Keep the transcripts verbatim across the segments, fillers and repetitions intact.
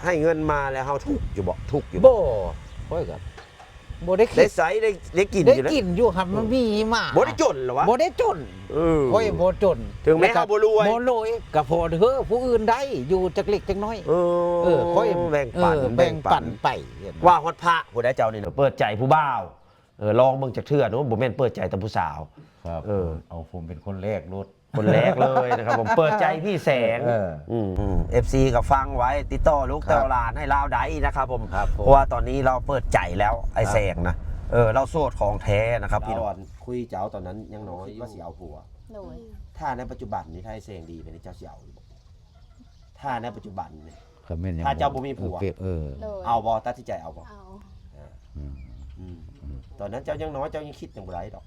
ให้เงินมาแล้วเฮาทุกข์อยู่บ่ ทุกข์อยู่บ่ บ่ ข้อยก็บ่ได้คิด ได้ใช้ ได้ ได้กิน ได้ อยู่นะ กินอยู่ครับ มันมีมา บ่ได้จนเหรอวะ บ่ได้จน เออ ข้อยบ่จน ถึงแม้เฮาบ่รวย บ่รวยก็พอเถอะ ผู้อื่นได้อยู่จักเล็กจักน้อย เออ เออ ข้อย แบ่งปัน เออ แบ่งปัน แบ่งปันไป ว่าฮอดพระผู้ใดเจ้านี่นะ เปิดใจผู้บ่าว เออ ลองเบิ่งจักเทื่อเนาะ บ่แม่นเปิดใจแต่ผู้สาว ครับ เออ เอาผมเป็นคนแรกโลด คนแรกเลยนะครับผม เปิดใจพี่แสง เออ อืม อืม เอฟซี ก็ฟังไว้ ติดต่อลูก ครับ ต่อหลานให้ลาวได้นะครับผม ครับผม เพราะว่าตอนนี้เราเปิดใจแล้ว ไอ้ ครับ แสงนะ เออ เราโสดของแท้นะครับพี่น้อง เราอ่ะคุยเจ้าตอนนั้นยังน้อย ว่าสิเอาผัว โดย ถ้าในปัจจุบันนี้ ถ้าไอ้แสงดีไปนี่ เจ้าสิเอาอยู่บ่ ถ้าในปัจจุบันนี่ ก็แม่นยัง ถ้าเจ้าบ่มีผัว เออ เออ โดย เอาบ่ ตัดสินใจเอาบ่ เอา อ่า อืม อืม อืม ตอนนั้นเจ้ายังน้อย เจ้ายังคิดหยังบ่ได้ดอก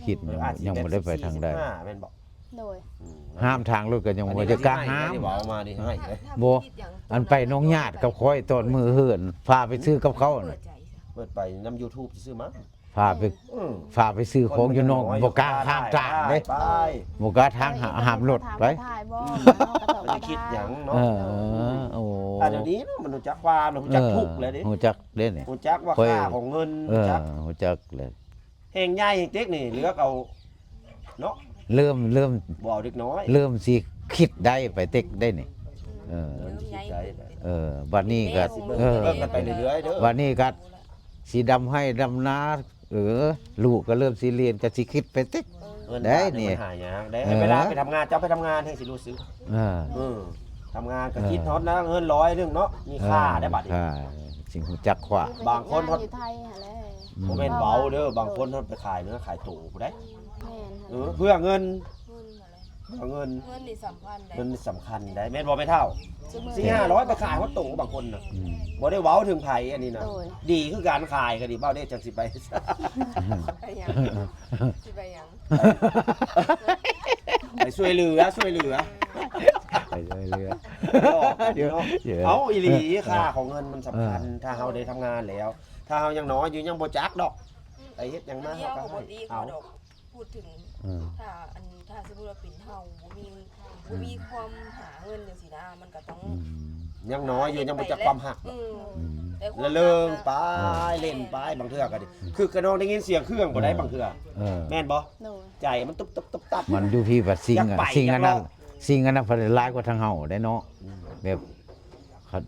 คิด เออ ยัง อาจสิ ยังบ่ได้ไปทางใด แบบสิบสี่ สิบห้า แม่นบ่ โดย อืม ห้ามทางรถก็ยังบ่ได้กล้าห้าม อันนี้เว้ามานี่ให้เลย บ่ อันไปหนองหยาดกับข้อยตอนมื้อเฮือน พาไปซื้อกับเขาน่ะ เปิดไปนำ YouTube ซื่อๆ มั้ง พาไป อืม พาไปซื้อของอยู่นอก คนมันน้อย บ่กล้าข้ามทางเด้ ไป บ่กล้าทางหา ห้ามรถไป ถ่ายบ่ อืม เฮาก็ตอบบ่ได้ บ่ได้คิดหยังเนาะ เออ โอ้ อ่ะ เดี๋ยวนี้เนาะ มันรู้จักความ รู้จัก เออ ทุกข์แล้วเด้ รู้จักเด้นี่ รู้จักว่า ค่อย ค่าของเงิน เออ รู้จัก รู้จักเลย แห่งใหญ่แห่งเต็กนี่ เลือกเอาเนาะ เริ่ม เริ่ม บ่เอาเด็กน้อย เริ่มสิคิดได้ไปเต็กได้นี่ เออ เริ่มคิดได้แล้ว เออ บัดนี้ก็ เออ เริ่มกันไปเรื่อยๆ เด้อ บัดนี้ก็ สิดำไฮ่ดำนา เออ ลูกก็เริ่มสิเรียน ก็สิคิดไปเต็ก เงิน ได้ บาทนี่ นี่ มันหายากได้ เออ เวลาไปทำงาน เจ้าไปทำงานให้สิรู้สึก เออ เออ ทำงานก็ เออ คิดฮอดนะ เงินร้อยหนึ่งเนาะ มีค่า เออ ได้บัดนี้ ค่า สิฮู้จักว่า บางคน อยู่ไทยหั่นแหละ อืม บ่แม่นเว้าเด้อ บางคนเพิ่นไปขายเนื้อขายตัวผู้ใด แม่น เออ เพื่อเงิน เงินหั่นแหละ เพื่อเงิน เงินนี่สำคัญเด้ เงินนี่สำคัญได้ แม่นบ่แม่เฒ่า ซุมื้อ สี่ห้าร้อยไปขายฮอดโตบางคนน่ะ อืม บ่ได้เว้าถึงไผอันนี้นะ โดย ดีคือการขายก็ดี เว้าได้จังสิไป ไปหยัง สิไปหยัง ไปช่วยเหลือ ช่วยเหลือ ไปช่วยเหลือ เดี๋ยว เดี๋ยว เอ้า อีหลี ค่าของเงินมันสำคัญ เออ ถ้าเฮาได้ทำงานแล้ว ถ้าเฮายังน้อยอยู่ยังบ่จักดอก ไปเฮ็ดหยังมา อันนี้ เฮาก็ เฮาก็บ่ ให้ ตีเขา เอา ดอก พูดถึง เออ ถ้าอัน ถ้าสมมุติว่าเป็นเฮาบ่มี บ่มีความหาเงินจังซี่นะ มันก็ต้อง อืม ยังน้อยอยู่ ยังบ่จักความฮักดอก อืม อืม แต่ความ ละเริงไป ฮักนะ เล่นไป บางเทื่อก็ดี คือขะนองได้ยินเสียงเครื่องบ่ได้ เออ บางเทื่อ เออ แม่นบ่ โดย ใจมันตุ๊บตุ๊บตุ๊บตับ มันอยู่พี้บัดสิ่งอะ อยากไป สิ่งอันนั้น อยากลอง สิ่งอันนั้นพันหลายกว่าทางเฮาได้เนาะ อืม แบบ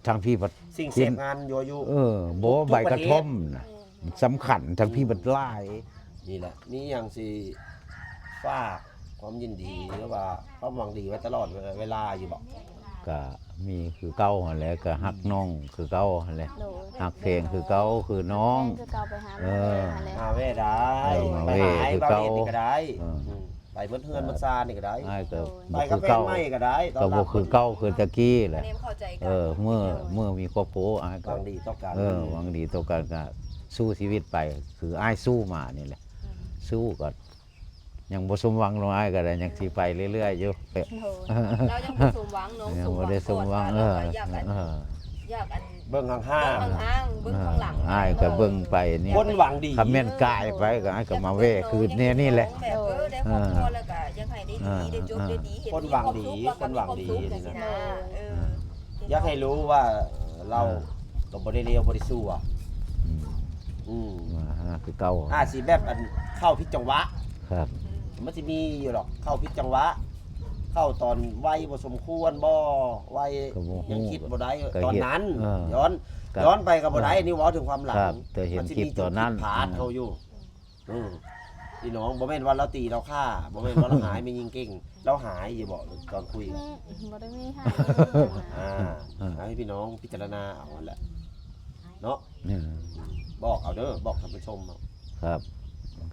ทางพี้บัด สิ่งเสพงานยั่วยุ เออ บ่ ทุก ใบกระท่อมน่ะ ประเทศ สำคัญ ทางพี้บัดหลาย นี่แหละ มีหยังสิฝากความยินดี หรือว่าความหวังดีไว้ตลอดเวลาอยู่บ่ ก็มีคือเก่าหั่นแหละ ก็ฮักน้องคือเก่าหั่นแหละ โดย ฮักแพงคือเก่า คือน้อง ฮักแพงคือเก่า ไปหา เออ มาแว่หั่นแหละ มาแว่ได้ เออ มาแว่ ไปหา คือเก่า บ่าวเดชนี่ก็ได้ เออ อืม ไปเบิดเฮือนเบิดซานนี่ก็ได้ อ้ายก็ ไป บ่ กับ คือ แฟน เก่า ใหม่ก็ได้ ก็บ่คือเก่าคือตะกี้แหละ อันนี้เข้าใจกัน เออ เมื่อ เมื่อมีครอบครัวอ้ายก็ หวังดีต่อกัน เออ หวังดีต่อกันก็สู้ชีวิตไป คืออ้ายสู้มานี่แหละ อืม สู้ก็ยังบ่สมหวังหรอก อ้ายก็ได้ยังสิไปเรื่อยๆอยู่ โอ้โห เรายังบ่สมหวังเนาะ ยังบ่ได้สมหวัง สมหวังก่อน เออ เราก็อยากอัน เออ อยากอัน เบิ่งห่างๆ เบิ่งห่างๆ เบิ่งข้างหลัง อ่า อ้ายก็เบิ่งไปนี่ คนหวังดี คันแม่นกายไปก็อ้ายก็มาแว่คืนแน่นี่แหละ แบบ เออ ได้ครอบครัวแล้วก็อยากให้ได้ดี อ่า ได้จบได้ดี เห็น คนหวังดี มีความสุข คนหวังดี แล้วก็มีความสุข นี่นะ จังซี่นะ เออ อ่า อยากให้รู้ว่าเรา อ่า ก็บ่ได้เลวบ่ได้ชั่ว อืม อืม มาหาคือเก่า อาจสิแบบอันเข้าผิดจังหวะ ครับ มันสิมีอยู่ดอก เข้าผิดจังหวะ เข้าตอนวัยบ่สมควรบ่ วัย ก็บ่ฮู้ ยังคิดบ่ได้ ก็ ตอนนั้น เออ ย้อน ก็ ย้อนไปก็บ่ได้ เออ นี่เว้าถึงความหลัง ครับ แต่เห็น มันสิมี คลิปตอนนั้น จุดผิดพลาด อืม เขาอยู่ อืม พี่น้อง บ่แม่นว่าเราตีเราฆ่า บ่แม่นว่าเราหายแม่นยิงเก่ง เราหายอยู่บ่ตอนคุย อืม บ่ได้มีหาย อ่า อ่า ให้พี่น้องพิจารณาเอาหั่นแหละ เนาะ เออ บอกเอาเด้อ บอกท่านผู้ชมเอา ครับ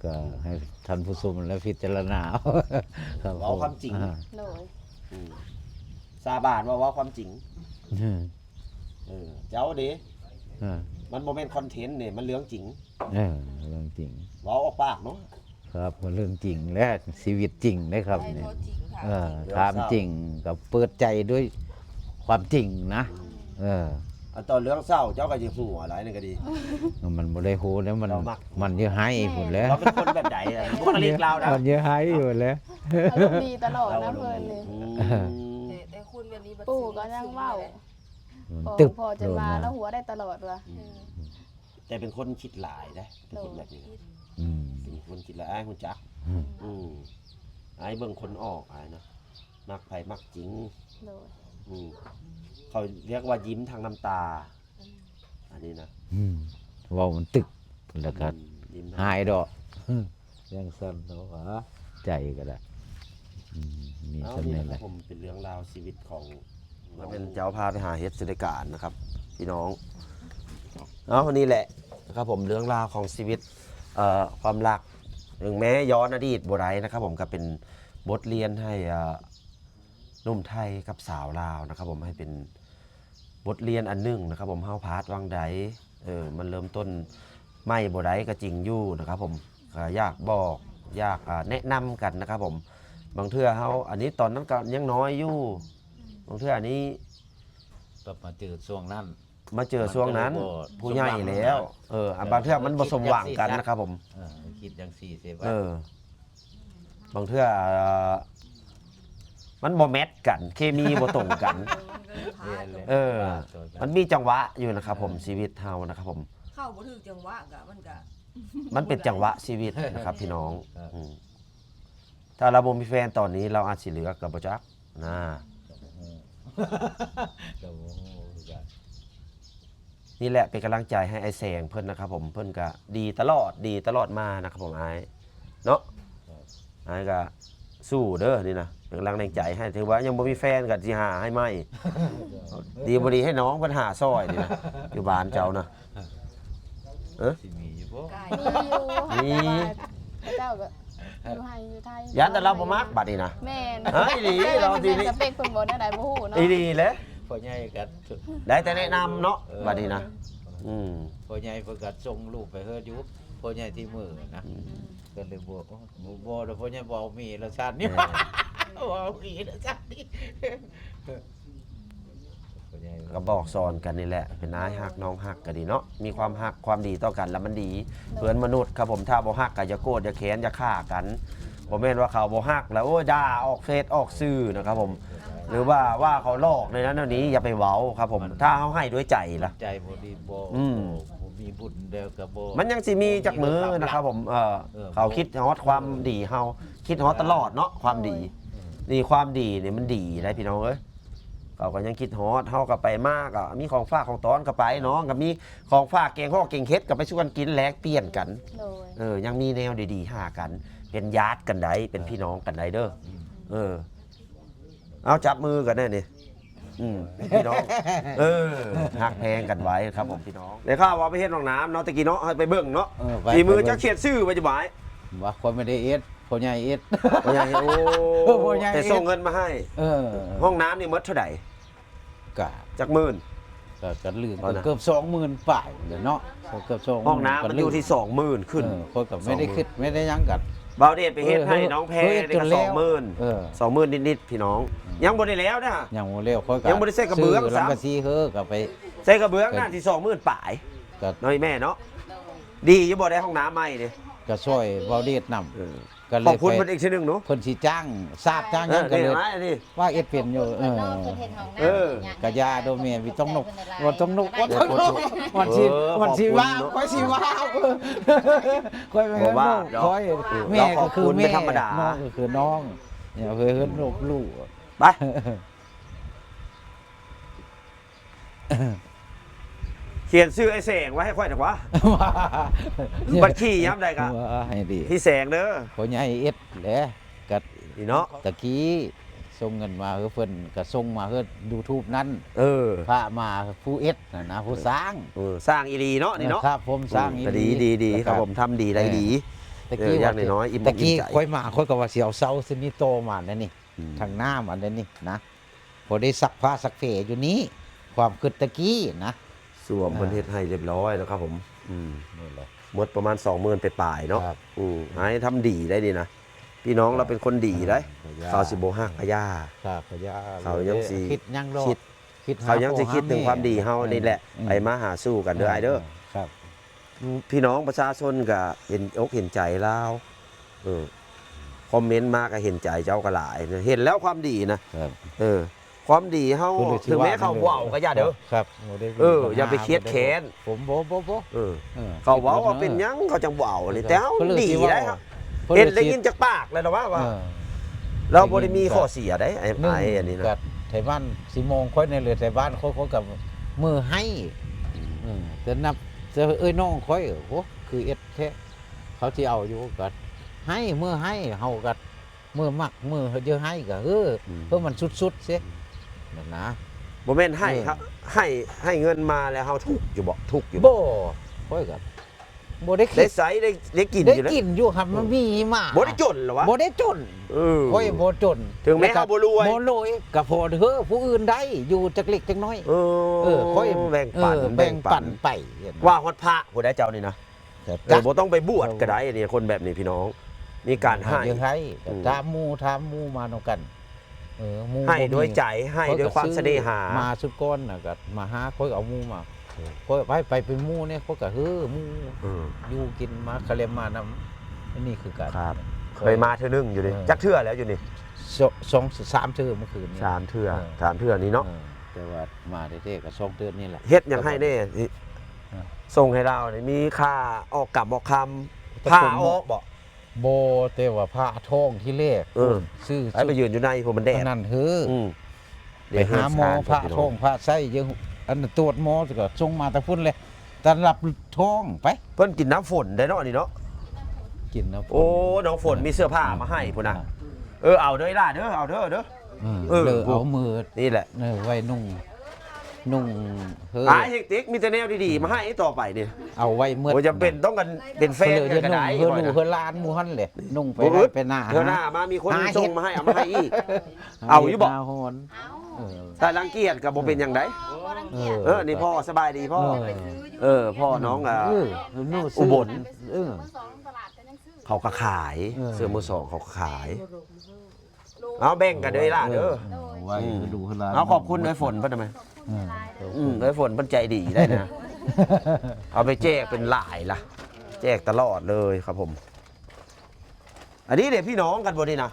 ก็ให้ท่านผู้ชมและพิจารณาเอา ครับ เว้าความจริง ผม อ่า โดย อืม สาบานว่าเว้าความจริง อืม เออ เจ้าเด้ อ่า มันบ่แม่นคอนเทนต์เด้ มันเรื่องจริง เออ เรื่องจริง เว้าออกปากเนาะ ครับ มันเรื่องจริงและชีวิตจริงนะครับ ใช่ เนี่ย เรื่องจริงค่ะ เออ จริง ถามจริงกับเปิดใจด้วยความจริงนะ อืม เออ อันตอนเรื่องเศร้าเจ้าก็สิฮู้อะไรนั่นก็ดี มันบ่ได้ฮู้แล้ว มัน เจ้ามัก มันจะให้พุ่นแหล้ว เราเป็นคนแบบใดอะ บุคลิกเรานะ มันจะให้พุ่นแหล้ว อารมณ์ดีตลอดนะเพิ่นนี่ อืม แต่ แต่คนแบบนี้บัด ปู่ก็ยังเว้า สูงเลย มัน พ่อ ตึบ พ่อจนว่า โลดนะ เราหัวได้ตลอดว่ะ อืมแต่เป็นคนคิดหลายนะเป็นคนแบบนี้นะ อืม เป็นคนคิดหลายอ้ายฮู้จัก อืม อืมอ้ายเบิ่งคนออกอ้ายนะมักไผมักจริง โดย อืมเขาเรียกว่ายิ้มทางน้ำตา อันนี้นะ อืมเว้ามันตึกแล้วก็ อืมยิ้มทาง หายดอก ยังสั่นเนาะหวาใจก็ได้อืมมี เอา สำ นี่ เนียง นะค เล รับ ย ผมเป็นเรื่องราวชีวิตของเราเป็นเจ้าพาไปหาเฮ็ดสุริการนะครับ พี่น้องเอาวันนี้แหละนะครับผมเรื่องราวของชีวิตเอ่อความรักถึงแม้ย้อนอดีตบ่ได้นะครับ ผมก็เป็นบทเรียนให้เอ่อหนุ่มไทยกับสาวลาวนะครับ ผมให้เป็นบทเรียนอันหนึ่งนะครับ ผมเฮาพลาดวางใดเออมันเริ่มต้นใหม่บ่ได้ก็จริงอยู่นะครับ ผมก็อยากบอกอยากอ่าแนะนำกันนะครับ ผมบางเทื่อเฮาอันนี้ตอนนั้นก็ยังน้อยอยู่ บางเทื่ออันนี้ ก็มาเจอช่วงนั้น มาเจอช่วงนั้น มันก็เลยบ่ ผู้ใหญ่ สมหวัง แล้ว เอออ่ะบางเทื่อมันบ่สมหวังกันนะครับ ผม เออคิดจังสี่เสีย เออ บางเทื่อเอ่อมันบ่แมทกัน เคมีบ่ตรงกัน เรียนเลย เออ ตัวกั มันมีจังหวะอยู่นะครับ ผมชีวิตเฮานะครับ ผม เข้าบ่ถือจังหวะกะมันกะ มันเป็นจังหวะชีวิตนะครับ พี่น้องอืมถ้าเราบ่มีแฟนตอนนี้เราอาจสิเหลือกับบ่จักนะ ก็บ่ฮู้คือกัน นี่แหละเป็นกำลังใจให้ไอ้แสงเพิ่นนะครับ ผมเพิ่นก็ดีตลอดดีตลอดมานะครับ ผมไอ้เนาะไอ้ก็สู้เด้อนี่นะเป็นกำลังแรงใจให้ถือว่ายังบ่มีแฟนก็สิหาให้ใหม่ดีบ่ดีให้น้องเพิ่นหาซอยนี่นะอยู่บ้านเจ้านะ สิมีอยู่บ่ มีอยู่ มี แต่ว่าเขาเจ้าก็อยู่ไฮอยู่ไทย ย่านแต่เราบ่มักบัดนี้นะ แม่น เฮ้ยอีหลีเราดี แม่นสเปคคนบ่ได้ใดบ่ฮู้เนาะ อีหลีเลย พ่อใหญ่กัน ได้แต่แนะนำเนาะบัดนี้นะอืม พ่อใหญ่เพิ่นก็ส่งรูปไปเฮืออยู่พ่อใหญ่ที่มือนะก็เลยบอกโอ้บ่บ่แล้วพ่อใหญ่บ่เอามีแล้วชาตินี้บ่เอามีแล้วชาตินี้พ่อใหญ่ ก็บอกสอนกันนี่แหละ เป็นน้ายฮักน้องฮักก็ดีเนาะมีความฮักความดีต่อกันแล้วมันดี เพื่อนมนุษย์ครับผมถ้าบ่ฮักก็อย่าโกรธอย่าแค้นอย่าฆ่ากันบ่แม่นว่าเขาบ่ฮักแล้วโอ้ยด่าออกเฟซออกสื่อนะครับ ผม หรือว่าว่าเขาหลอกในนั้นอันนี้อย่าไปเว้าครับ ผมถ้าเขาให้ด้วยใจละ ใจบ่ดีบ่ อืม บ่มีบุญแล้วก็บ่ มันยังสิมีจักมือนะครับ ผมเออ เออ เขาคิดฮอดความดีเฮาคิดฮอดตลอดเนาะความดี นี่ความดีเนี่ยมันดีได้พี่น้องเอ้ยเขาก็ยังคิดฮอดเฮาก็ไปมากอ่ะมีของฝากของต้อนก็ไปน้องก็มีของฝากแกงฮอกแกงเห็ดก็ไปชวนกินแลกเปลี่ยนกัน โดย เออ ยังมีแนวดีๆหากัน เป็นญาติกันได้เป็นพี่น้องกันได้เด้อเออ เอาจับมือกันแน่นี่อืมพี่น้องเออฮักแพงกันไว้ครับผมพี่น้องได้ข่าวว่าไปเฮ็ดห้องน้ำเนาะตะกี้เนาะให้ไปเบิ่งเนาะ เออไป ฝีมือ ไปเบิ่ง จักเขียนชื่อไว้จะบ่าย ว่าคนไม่ได้เอ็ดพ่อใหญ่เอ็ด พ่อใหญ่โอ้ เออพ่อใหญ่ แต่ส่งเงินมาให้ เออ ห้องน้ำนี่หมดเท่าไหร่ กะ จักหมื่น ก็ก็ลื่น เอานะ เกือบสองหมื่นปลายเลยเนาะเกือบสอง ห้องน้ำมันอยู่ที่สองหมื่นขึ้น เออคนก็ไม่ได้คิดไม่ได้หยังกัน เบาเดชไปเฮ็ดให้น้องแพร เออ นี่ก็ เออ สองหมื่น เออ สองหมื่นนิดๆพี่น้อง ยังบ่ได้แล้วนะ ยังบ่แล้วค่อยก็ ยังบ่ได้ใส่กระเบื้อง ซื้หลัง ซ้ำ กะซีเฮอก็ไป ใส่กระเบื้องน่ะที่สองหมื่นปลาย ก็ น้อยแม่เนาะดีอยู่บ่ได้ห้องน้ำใหม่นี่ ก็ช่วยเบาเดชนำ เออ ก็เลย ขอบคุณ ไป เพิ่นอีกทีหนึงเนาะ เพิ่นสิจ้างสาบจ้างหยังก็เลย นี่นะนี่ ว่าเอ็ดเป็นอยู่เออ เออ กะยาโดเมียมีต้องนกว่าต้องนกว่าต้องนกวันสิ เออ วันสิ ขอบคุณ ว่า เนอะ ค่อยสิว่าเออค่อยไม่ บ่ว่า ค่อย เออ แม่ก็คือ เราขอบคุณ แม่ ไม่ธรรมดา น้องก็คือน้องอย่าเพิ่งนกลูก ไปเขียนชื่อไอ้แสงไว้ให้ค่อยหน่อยวะ บัตรขี่ย้ำใดกะ ว่าให้ดี พี่แสงเด้อ พ่อใหญ่เอ็ดแหละกัด นี่เนาะ ตะกี้ส่งเงินมาเฮ้อเพิ่นก็ส่งมาเฮ้อยูทูบนั้น เออ พระมาผู้เอ็ดนะนะผู้สร้าง เออสร้างอีหลีเนาะนี่เนาะ ครับผมสร้างอีหลี ดีดีดี แล้วก็ ครับผมทำดีได้ดี ตะกี้ เอออย่าง ว่า น้อยๆอิ่มอก ตะกี้ อิ่มใจ ค่อยมาค่อยก็ว่าสิเอาเสาเซมิโตมานั่นนี่ อืม ทางหน้ามันนั่นนี่นะพอได้ซักผ้าซักเฟอยู่นี่ ความคิดตะกี้นะ สวมเพิ่นเฮ็ดให้เรียบร้อยแล้วครับผมอืม นี่แหละ หมดประมาณสองหมื่นปลายๆเนาะ ครับ อืมให้ทำดีได้ดีนะพี่น้องเราเป็นคนดีได้ พญา เขาสิบ่ฮักพญา ครับพญา เขายังสิ คิดยังรอ คิ ด ด คิดห เขายังสิคิดถึงความดีเฮานี่แหละ อืม ไปมาหาสู่กันเด้อไอ้เด้อ ครับ พี่น้องประชาชนก็เห็นอกเห็นใจลาวเออคอมเมนต์มาก็เห็นใจเจ้าก็หลายนะเห็นแล้วความดีนะครับ เออ ความดีเฮา เพิ่นเลยสิ ถึงแม้ ว่า เขาเว้าก็อย่าเด้อ ครับ บ่ได้ เออ อย่าไปเครียดแค้น ผมบ่ บ่ บ่ เออ เออ เขาเว้าว่าเป็นหยังเขาจังเว้านี่ แต่เฮา เพิ่นเลย ดี สิเว้า ได้ครับ เพิ่นเลย เห็นได้ สิ ยินจากปากแล้วนะว่า ว่า เออ เราบ่ได้มีข้อเสียได้ ไอ้ หนึ่ง ไอ้อันนี้นะ ก็ไทบ้านสิมองค่อยในเรือไทบ้านค่อย ค่อยกับมือให้ เออ แต่นับ แต่เอ้ยน้องค่อย โอ้ คือเอ็ดแท้ เขาสิเอาอยู่ก็ให้ มือให้ เฮาก็ มือมัก มือเยอะให้ก็ เออ อืม เพื่อมันสุดๆ เสีย นั่นนะ บ่แม่นให้ เออ ครับ ให้ ให้เงินมาแล้วเฮาทุกข์อยู่บ่ ทุกข์อยู่บ่ บ่ ค่อยก็บ่ได้คิด ได้ใช้ ได้ ได้กิน ได้ อยู่นะ กินอยู่ครับ มันมีมา บ่ได้จนเหรอวะ บ่ได้จน เออ ค่อยบ่จน ถึงแม้ แล้วก็ เฮาบ่รวย บ่รวย ก็พอเถอะ ผู้อื่นได้ อยู่จักเล็กจักน้อย เออ เออ ค่อย แบ่งปัน เออ แบ่งปัน แบ่งปันไป ว่าฮอดพระผู้ใดเจ้านี่นะ แต่ เออ บ่ต้องไปบวชก็ได้นี่ คนแบบนี้พี่น้อง มีการให้ เดี๋ยวให้ อืม ถามหมู่ ถามหมู่มานำกัน เออ หมู่ ให้ บ่มี ด้วยใจ ให้ด้วยความเสน่หา มาสุดก่อนน่ะก็มาหา ค่อยเอาหมู่มา เออ ค่อยไป ไปเป็นหมู่เนี่ย ค่อยก็เฮ้อหมู่ เออ อยู่กินมา คะแนนมานำ อันนี้คือกัน ครับ เออ เคยมาเทื่อหนึ่งอยู่นี่ เออ จักเทื่อแล้วอยู่นี่ ส- สอง สามเทื่อเมื่อคืนนี่ สามเทื่อ เออ สามเทื่อนี้เนาะ เออ แต่ว่ามาแท้ๆก็สองเทื่อนี่แหละ เฮ็ดหยังให้แน่ เออ ส่งให้เรานี่ มีค่าออกกำออกคำ พาออกบ่ บ่ แต่ว่าพาท้องที่แรก เออ ซื้อ ให้ไปยืนอยู่ใน พวกมันแดด อันนั้นเฮ้อ อืม ไปหาหมอ เดี๋ยวเฮือนซ่าน พาท้อง พี่น้อง พาไส้เยอะ อันนั้นตรวจหมอก็ส่งมาแต่พุ่นเลย ต้อนรับท้องไป เพิ่นกินน้ำฝนได้เนาะ อันนี้เนาะ กินน้ำฝน โอ้ น้องฝนมีเสื้อผ้ามาให้พุ่นน่ะ อ่า เออ เอาเด้อล่ะเด้อ เอาเด้อ เด้อ อืม เออ เลยเอามือ นี่แหละ เออ ไว้นุ่ง นุ่ง เฮ้อ อ้ายเฮกติก มีแต่แนวดีๆ มาให้ต่อไปนี่ เอาไว้เมื่อ บ่จำเป็นต้องกันเป็นแฟนกันก็ได้ เพื่อลูกเพื่อหลานหมู่หั่นแหละ นุ่งไป บ่อึด ไปหน้า เทื่อหน้ามามีคน หาเฮ็ด ส่งมาให้ เอามาให้อีก เอาอยู่บ่ หาฮอน เออ ถ้ารังเกียจก็บ่เป็นหยังได บ่รังเกียจ เออ นี่พ่อสบายดีพ่อ เออ เออ พ่อน้อง อ่า เออ หนูซื้อ อุบล เออ เขาก็ขาย เออ เสื้อมือสองเขาก็ขาย เอาแบ่งกันเด้อล่ะเด้อ เออ ไว้ อืม ดูให้หลาน เอาขอบคุณไอ้ฝนเพิ่นทำไม เออ อืม ไอ้ฝนเพิ่นใจดีได้นะ เอาไปแจกเป็นหลายล่ะ แจกตลอดเลยครับผม อันนี้เดี๋ยวพี่น้องกันบ่นี่นะ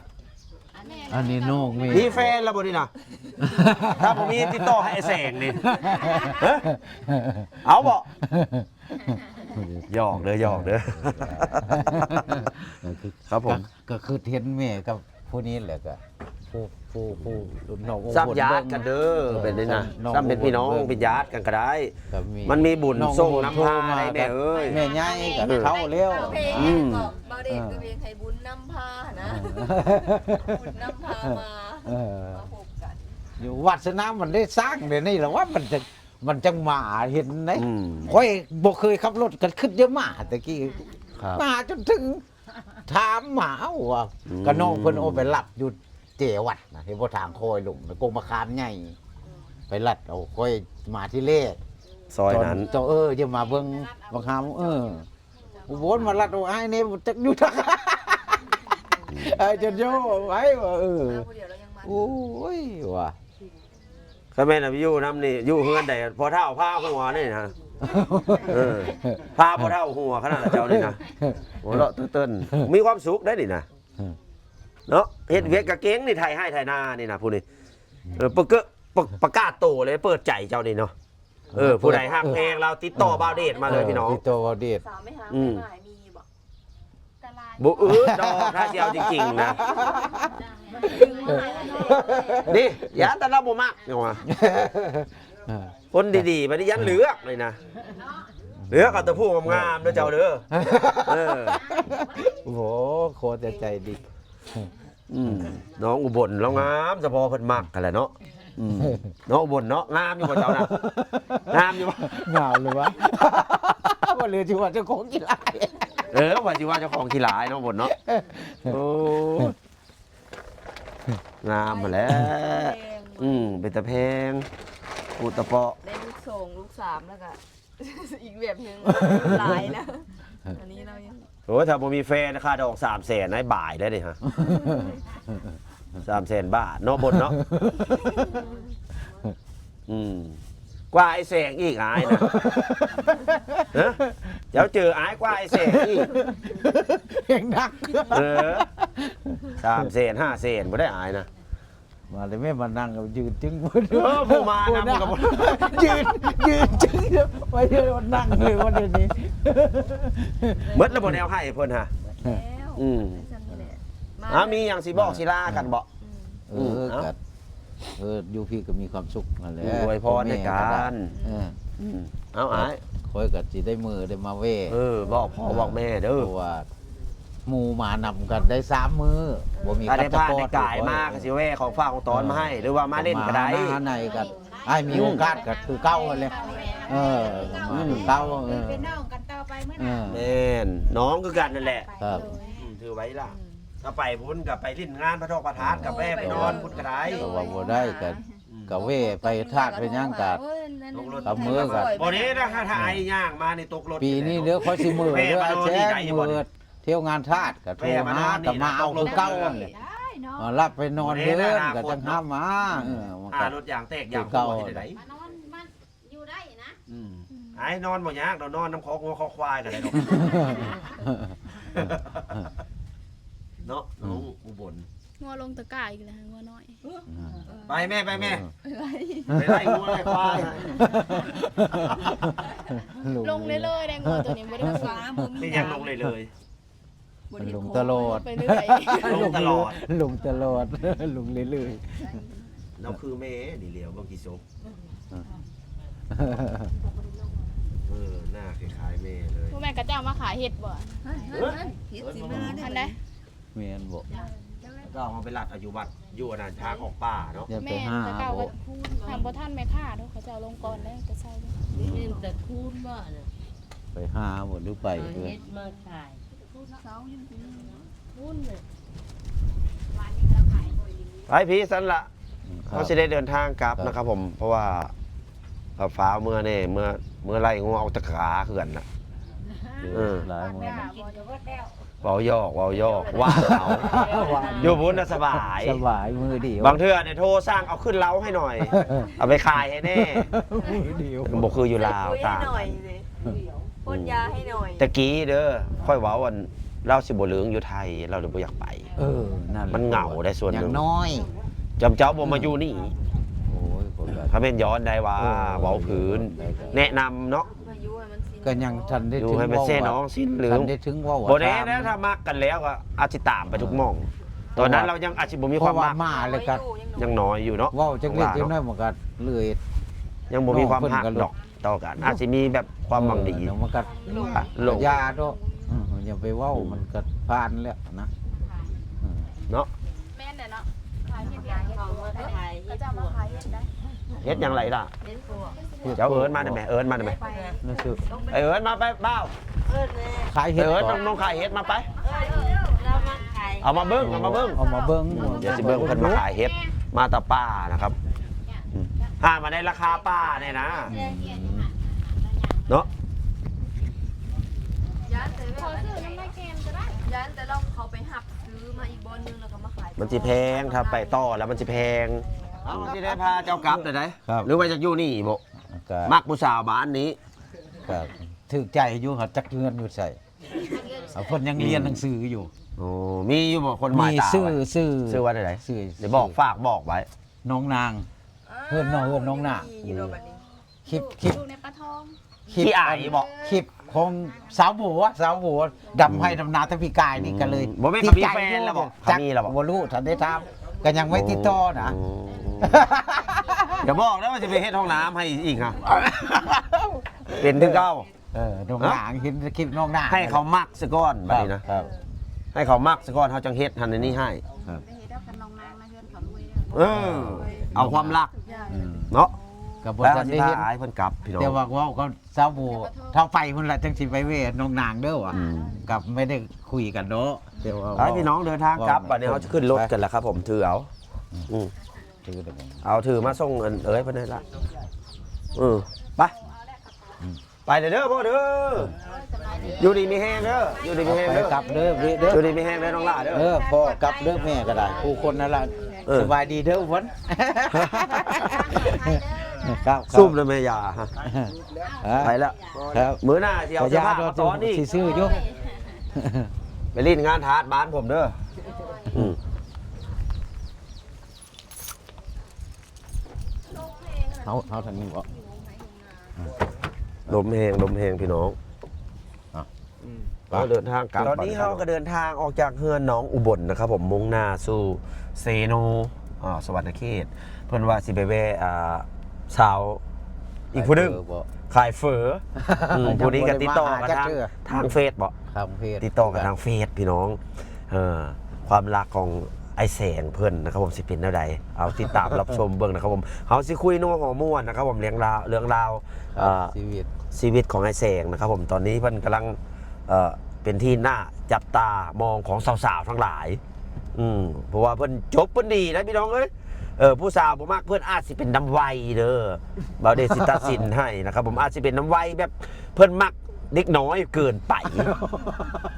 อันนี้น้องมี มีแฟนแล้วบ่นี่นะ ถ้าผมมีติดต่อให้ไอ้แสงนี่ ฮะ เอาบ่ หยอกเด้อ หยอกเด้อ ครับผม ก็ ก็คือเห็นแม่กับผู้นี้แหละก็ ผู้ ผู้ ผู้น้องอุบล ซ้ำญาติกันเด้อ เบิ่ง เป็นนี่นะ เออ ซ้ำ ซ้ำเป็นพี่น้อง น้องอุบลเบิ่ง เป็นญาติกันก็ได้ ก็มี มันมีบุญ น้องอุบล ส่งนำพา โทรมา ได้แม่เอ้ย แม่ใหญ่ก็ เออ เฒ่าแล้ว เออ อืม เบาเดชก็เพลงให้บุญนำพานะ เออ บุญนำพามา เออ มาพบกัน อยู่วาสนามันได้สร้างเดี๋ยวนี้แหละว่ามันจะ มันจังมาเห็นไหน อืม ข้อยบ่เคยขับรถกันขึ้นเยอะมาแต่กี้ ครับ มาจนถึง ถามหมาว่า อืม ก็น้องเพิ่นเอาไปรับอยู่เจวัดนะ เห็นบ่ ทางคอยลงนะ กงมะขามใหญ่ ไปรับเอา ข้อยมาที่แรก ซอยนั้น ตอน ตอน เออ จะมาเบิ่งมะขาม เออ อุบลมารับเอา อ้ายเนี่ยจักอยู่ทาง อ้ายจนโยไว้ว่า เออ มาผู้เดียวแล้วยังมา โอ้ย ว่ะ คันแม่นน่ะไปอยู่นำนี่ อยู่เฮือนใด พ่อเฒ่าพาหัวนี่นะ เออ พาพ่อเฒ่าหัวขนาดเจ้านี่นะ หัวเราะเต้นๆ มีความสุขได้นี่นะ เนาะ เฮ็ดเวียกกะเก่งนี่ ไถไฮ่ไถนานี่นะ ผู้นี้ เออ ประกาศ ประกาศโตเลย เปิดใจเจ้านี่เนาะ เออ ผู้ใดฮักแพงเราติดต่อบ่าวเดชมาเลยพี่น้อง ติดต่อบ่าวเดช สาวไม่ฮัก อืม ไม่หมายมีบ่ บ่อึดดอก ถ้าสิเอาจริงๆนะ นี่ ย่านแต่เราบ่มักนี่หว่า เออ คนดีๆ บัดนี้ย่านเลือกเลยนะ เลือกเอาแต่ผู้งามๆ เด้อเจ้าเด้อ เออ โอ้โห โคตรจะใจดี อืม น้องอุบลแล้วงาม เฉพาะเพิ่นมักกันแหละเนาะ อืม น้องอุบลเนาะ งามอยู่บ่เจ้านะ งามอยู่บ่ งามเลยวะ บ่เหลือที่ว่าเจ้าของขี้ร้าย เออ ว่าสิว่าเจ้าของขี้ร้ายน้องอุบลเนาะ โอ้ งามมาแหล้ว แพง อืม เป็นตาแพง ปูตะเปาะ ได้ลูกสองลูกสามแล้วก็ อีกแบบหนึ่ง หลายแล้ว อันนี้เรายัง โอ้ย ถ้าบ่มีแฟนค่าดอกสามแสน ได้บ่ายได้นี่ฮะ สามแสนบาทเนาะบนเนาะ อืม กว่าไอ้แสงอีกอ้ายนะ ฮะ เดี๋ยวเจออ้ายกว่าไอ้แสงอีก เพลงดัง เออ สามแสน ห้าแสน บ่ได้อ้ายนะ มาเลยแม่มานั่งก็ยืนจึ้งเพิ่น เออผู้มานะมันก็บ่ ยืนยืนจึ้งไปเดี๋ยวนั่งเลยว่าเดี๋ยวนี้ เบิดแล้วบ่แนวให้เพิ่นฮะ แล้ว อืม ฉันนี่แหละ อ้าวมีหยังสิบอกสิลากันบ่ อืม เอ อืม อ เอา ก็เอออยู่พี่ก็มีความสุขนั่นแหละ อวยพรให้กัน เออ อืมเอาอ้าย คอยก็สิได้มือได้มาแว่ เออบอกพ่อบอกแม่เด้อ เพราะว่าหมู่มานำกันได้สามมื้อบ่มี ถ้าได้พา ขัดตะกอ ได้กายมากก็สิแว่ของฝากของตอนมาให้ หรือว่ามาเล่นก็ได้ มาหาในกันให้มีโอกาสก็คือเก่าเลยเออมาคือเก่าเออ เป็นน้องกันต่อไปเมื่อ เอ ไหร่ อ แม่นน้องคือกันนั่นแหละ ครับ อืมถือไว้ล่ะก็ไปพุ้นกับไปเล่นงานพระทอกพระธาตุกับแว่ไปนอนพุ้นก็ได้ ก็ว่าบ่ได้กันก็แว่ไปธาตุไปหยังกัน กับมื้อกัน บ่นี้นะถ้าไอ้ย่างมาในตกรถ ปีนี้เด้อคอยสิมือเด้อ แว่มานอน แจ้ นี่ ง ได้อยู่ มื บ่ อเที่ยวงานธาตุก็โทรมาก็มาเอาคือเก่านั่นแหละ ได้เนาะ มารับไปนอนเฮือนก็จังหามาเออมัน อ่า ก็ รถยางแตกยางหัวเฮ็ดได้ มานอนมาอยู่ได้นะ อืมไอ้นอนบ่ยากเรานอนน้ำคอกงัวคอกควายกันเลยเนาะเนาะน้องอุบล งัวลงตะกร้าอีกแล้วงัวน้อย ไปแม่ไปแม่ เออ ไปไล่งัวไล่ควาย ลงเรื่อยๆได้งัวตัวนี้บ่ได้ ฟ้าบ่มี ไม่ยังลงเลยเลย มันลงตลอด ไปเรื่อย ลงตลอด ลงตลอดลงเรื่อย เราคือแม่นี่เหลียวบางกี่ศพ ๆ เออหน้าคล้ายๆแม่เลย พวกแม่ก็เจ้ามาขายเห็ดบ่ เฮ้ยเฮ้ยเฮ้ยเฮ็ดสิมาได้ อันใด แม่นบ่ ก็เอาไปรัดเอาอยู่วัดอยู่อันนั้นทางออกป่าเนาะ อย่าไป แม่ หา เขาเจ้า บ่ ก็ทำบ่ทันแม่ค้าเนาะเขาเจ้าลงก่อนแล้วแต่เช้า นี่แต่คูณบ่น่ะ ไปหาบ่หรือไป เอา เพื่อ เฮ็ดมาขาย เสายังสิมี คูณน่ะ ไปพี่สั้นละ อืมครับ เขาสิได้เดินทางกลับนะครับผม เพราะว่าฟ้าเมื่อเนี่ยเมื่อเมื่อไล่งัวออกจากขาเหือนน่ะเออ หลายมื้อ เว้าหยอกเว้าหยอกว่าเอาอยู่พุ้นน่ะสบาย สบายมือเดียว บางเทื่อเนี่ยโทรสั่งเอาขึ้นเล้าให้หน่อย เอาไปขายให้แน่ มือเดียว มันบ่คืออยู่ลาว คุยให้ ต่าง หน่อยสิพ่นยาให้หน่อย ตะกี้เด้อค่อยเว้าอันเล่าสิบ่เลืองอยู่ไทยเราเลยบ่อยากไป เออนั่นแหละ มันเหงาได้ส่วนหนึ่ง อย่างน้อย จำเจ้าบ่มาอยู่นี่ โอ้ยผมก็ ถ้าเป็นย้อนได้ว่า เออ เว้าพื้น ได้ แนะนำเนาะ มาอยู่ให้มันสิ้น ก็ยังทันได้ อยู่ ถึง ให้มัน เว้า เส้น อะ น้องสิ้นเหลือง ทันได้ถึงเว้า บ่แน่ ตาม นะถ้ามักกันแล้วก็อาจสิตามไปทุกหม่อง ตอนนั้นเรายังอาจสิบ่มีความมัก เพระมาเลยก็ ยังน้อยอยู่เนาะ เว้าจังเล็กจังน้อยมันก็เลย ยังบ่มีความฮัก น้องเพิ่นก็ ดอกต่อกัน อาจสิมีแบบความหวังดี เออมันก็ อ่ะลง ยาดอกอืมอย่าไปเว้ามันก็ผ่านแล้วนะอืม เนาะ แม่นแหละเนาะขายเห็ดยาเห็ด เขามาขาย เขาจะเอามาขายเห็ดได้ เฮ็ดอย่างไรล่ะ เห็นปวก เจ้าเอิ้นมาได้ไหมเอิ้นมาได้ไหม นั่นคือ ไอเอิ้นมาไปเบ้า เอิ้นแม่ ขายเห็ด เอิ้น ก่อน น้องๆขายเฮ็ดมาไป เอิ้นเรามาขาย เอามาเบิ่งเอามาเบิ่ง เอามาเบิ่ง เดี๋ยวสิเบิ่งเพิ่นมาขายเฮ็ดมาตะป่านะครับอืมหามาได้ราคาป่าเนี่ยนะ อืม เนาะ ย่านแต่ว่าย่านแต่เราเขาไปหับซื้อมาอีกบอนหนึงแล้วก็มาขาย มันสิแพงถ้าไปต่อแล้วมันสิแพงเอาสิได้พาเจ้ากลับได้ได ครับ หรือว่าอยากอยู่นี่บ่ ก็ มักผู้สาวบ้านนี้ ก็ถือใจอยู่ครับจักเฮือนอยู่ใส่เอาเพิ่นยังเรียนหนังสืออยู่ โอ้มีอยู่บ่คนหมาย มี ตา ชื่อ ไว้ ชื่อ ชื่อว่าอะไร ชื่อ เดี๋ยวบอกฝากบอกไว้ น้องนาง เพื่อนน้องเพื่อนน้องหน้า มีอยู่ดอกบัดนี้ คลิปคลิป อยู่ในปลาทอง คลิป ขี้อายบ่ คลิปของสาวบัวสาวบัวดำให้ดำนาตะพีกายนี่ก็เลย บ่แม่น ติดใจ เขามีแฟนแล้วบ่ จัก เขามีแล้วบ่ บ่รู้ทันได้ถามก็ยังไม่ติดต่อนะ อืมอย่าบอกนะว่าจะไปเฮ็ดห้องน้ำให้อีกฮะเป็นถึงเก้า เออน้องหนางเห็นคลิปน้องหนาง ให้เขามักซะก่อนบัดนี้นะ ครับ ให้เขามักซะก่อนเขาจังเฮ็ดหันอันนี้ให้ ครับ ไปเฮ็ดเอากันน้องนางนะเฮือนเขารวย เออ เอาความรัก อืม เนาะ ก็บ่ แล้ว ทัน สิ ได้ พา เห็น อ้ายเพิ่นกลับพี่น้อง แต่ว่าเว้าก็สาวบัวเท่าไปมันละจังสิไปเวทน้องหนางเด้อว่ะ อืม กับไม่ได้คุยกันเนาะแต่ว่า ไปพี่น้องเดินทางกลับบัดนี้เขาจะขึ้นรถกันแล้วครับผมถือเอาอืม ถือเดี๋ยวผม เอาถือมาส่งอันเอ้ยเพิ่นให้ละเออไปไปเลยเด้อพ่อเด้ออยู่ดีมีแฮงเด้ออยู่ดีมีแฮง ไป เด้อก ลับเด้อเด้อ อยู่ดีมีแฮงเด้อน้องหล่าเด้อ เออพ่อกลับเด้อแม่ก็ได้ผู้คนนั่นละ เออ สบายดีเด้อวันครับครับ ซุ่มเลยแม่ยาฮะ อ่ะ ไปแล้ว ครับ มื้อหน้าสิเอาเสื้อผ้ามาตอนอีก ซื่อๆอยู่ ไปเล่นงานทาสบ้านผมเด้ออืม เฮาเฮาทางนี้บ่ ลมแฮงลมแฮงพี่น้อง อ่ะ เราเดินทางกลับ ตอนนี้เราก็เดินทางออกจากเฮือนน้องอุบลนะครับผม มุ่งหน้าสู่เซโน อ่า สวรรณเขต เพิ่นว่าสิไปแวะ อ่า สาวอีกผู้หนึ่ง ขายเฝอบ่ ขายเฝออืมผู้นี้ก็ติดต่อกันทาง ยังบ่ได้มาหาจักเทื่อ ทางเฟซบ่ ทางเฟซ ติดต่อกันทางเฟซพี่น้อง เออ ความรักของไอ้แสงเพิ่นนะครับผม สิเป็นแนวใด เอาติดตามรับชมเบิ่งนะครับผม เฮาสิคุยนัวหัวม่วนนะครับผม เรื่องราว เรื่องราว ครับ เอ่อ ชีวิต ชีวิตของไอ้แสงนะครับผม ตอนนี้เพิ่นกำลัง เอ่อ เป็นที่น่าจับตามองของสาวๆทั้งหลาย อืม เพราะว่าเพิ่นจบเพิ่นดีนะพี่น้องเอ้ย เออ ผู้สาวบ่มักเพิ่นอาจสิเป็นน้ำไวเด้อ บ่าวเดชสิตัดสินให้นะครับผม อาจสิเป็นน้ำไวแบบเพิ่นมักเด็กน้อยเกินไป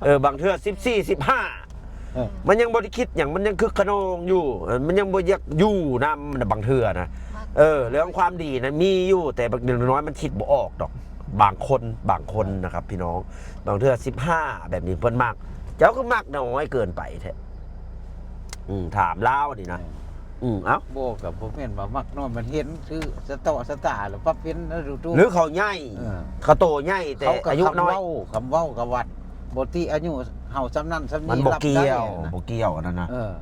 เออ บางเทื่อสิบสี่ สิบห้า เออ มันยังบ่ได้คิดหยัง มันยังคึกคะนองอยู่ เออ มันยังบ่อยากอยู่นำนะบางเทื่อนะ เออ เรื่องความดีนะมีอยู่ แต่บางเด็กน้อยมันคิดบ่ออกดอก บางคน บางคนนะครับพี่น้อง บางเทื่อสิบห้าแบบนี้เพิ่นมัก เจ้าก็มักน้อยเกินไปแท้ อืม ถามลาวนี่นะ อืม เอ้า บ่ก็บ่แม่นว่ามักน้อย มันเห็นคือสะเตาะสะตาแล้วปั๊บเห็นแล้วดูๆ หรือเขาใหญ่ เออ เขาโตใหญ่แต่ เขาก็ อายุน้อย คำเว้า คำเว้ากับวัด บ่ติอายุเฮาส่ำนั้นส่ำนี้ มันบ่ รับ เกี่ ได้ ยว นะ บ่เกี่ยวกันนะนะ เออ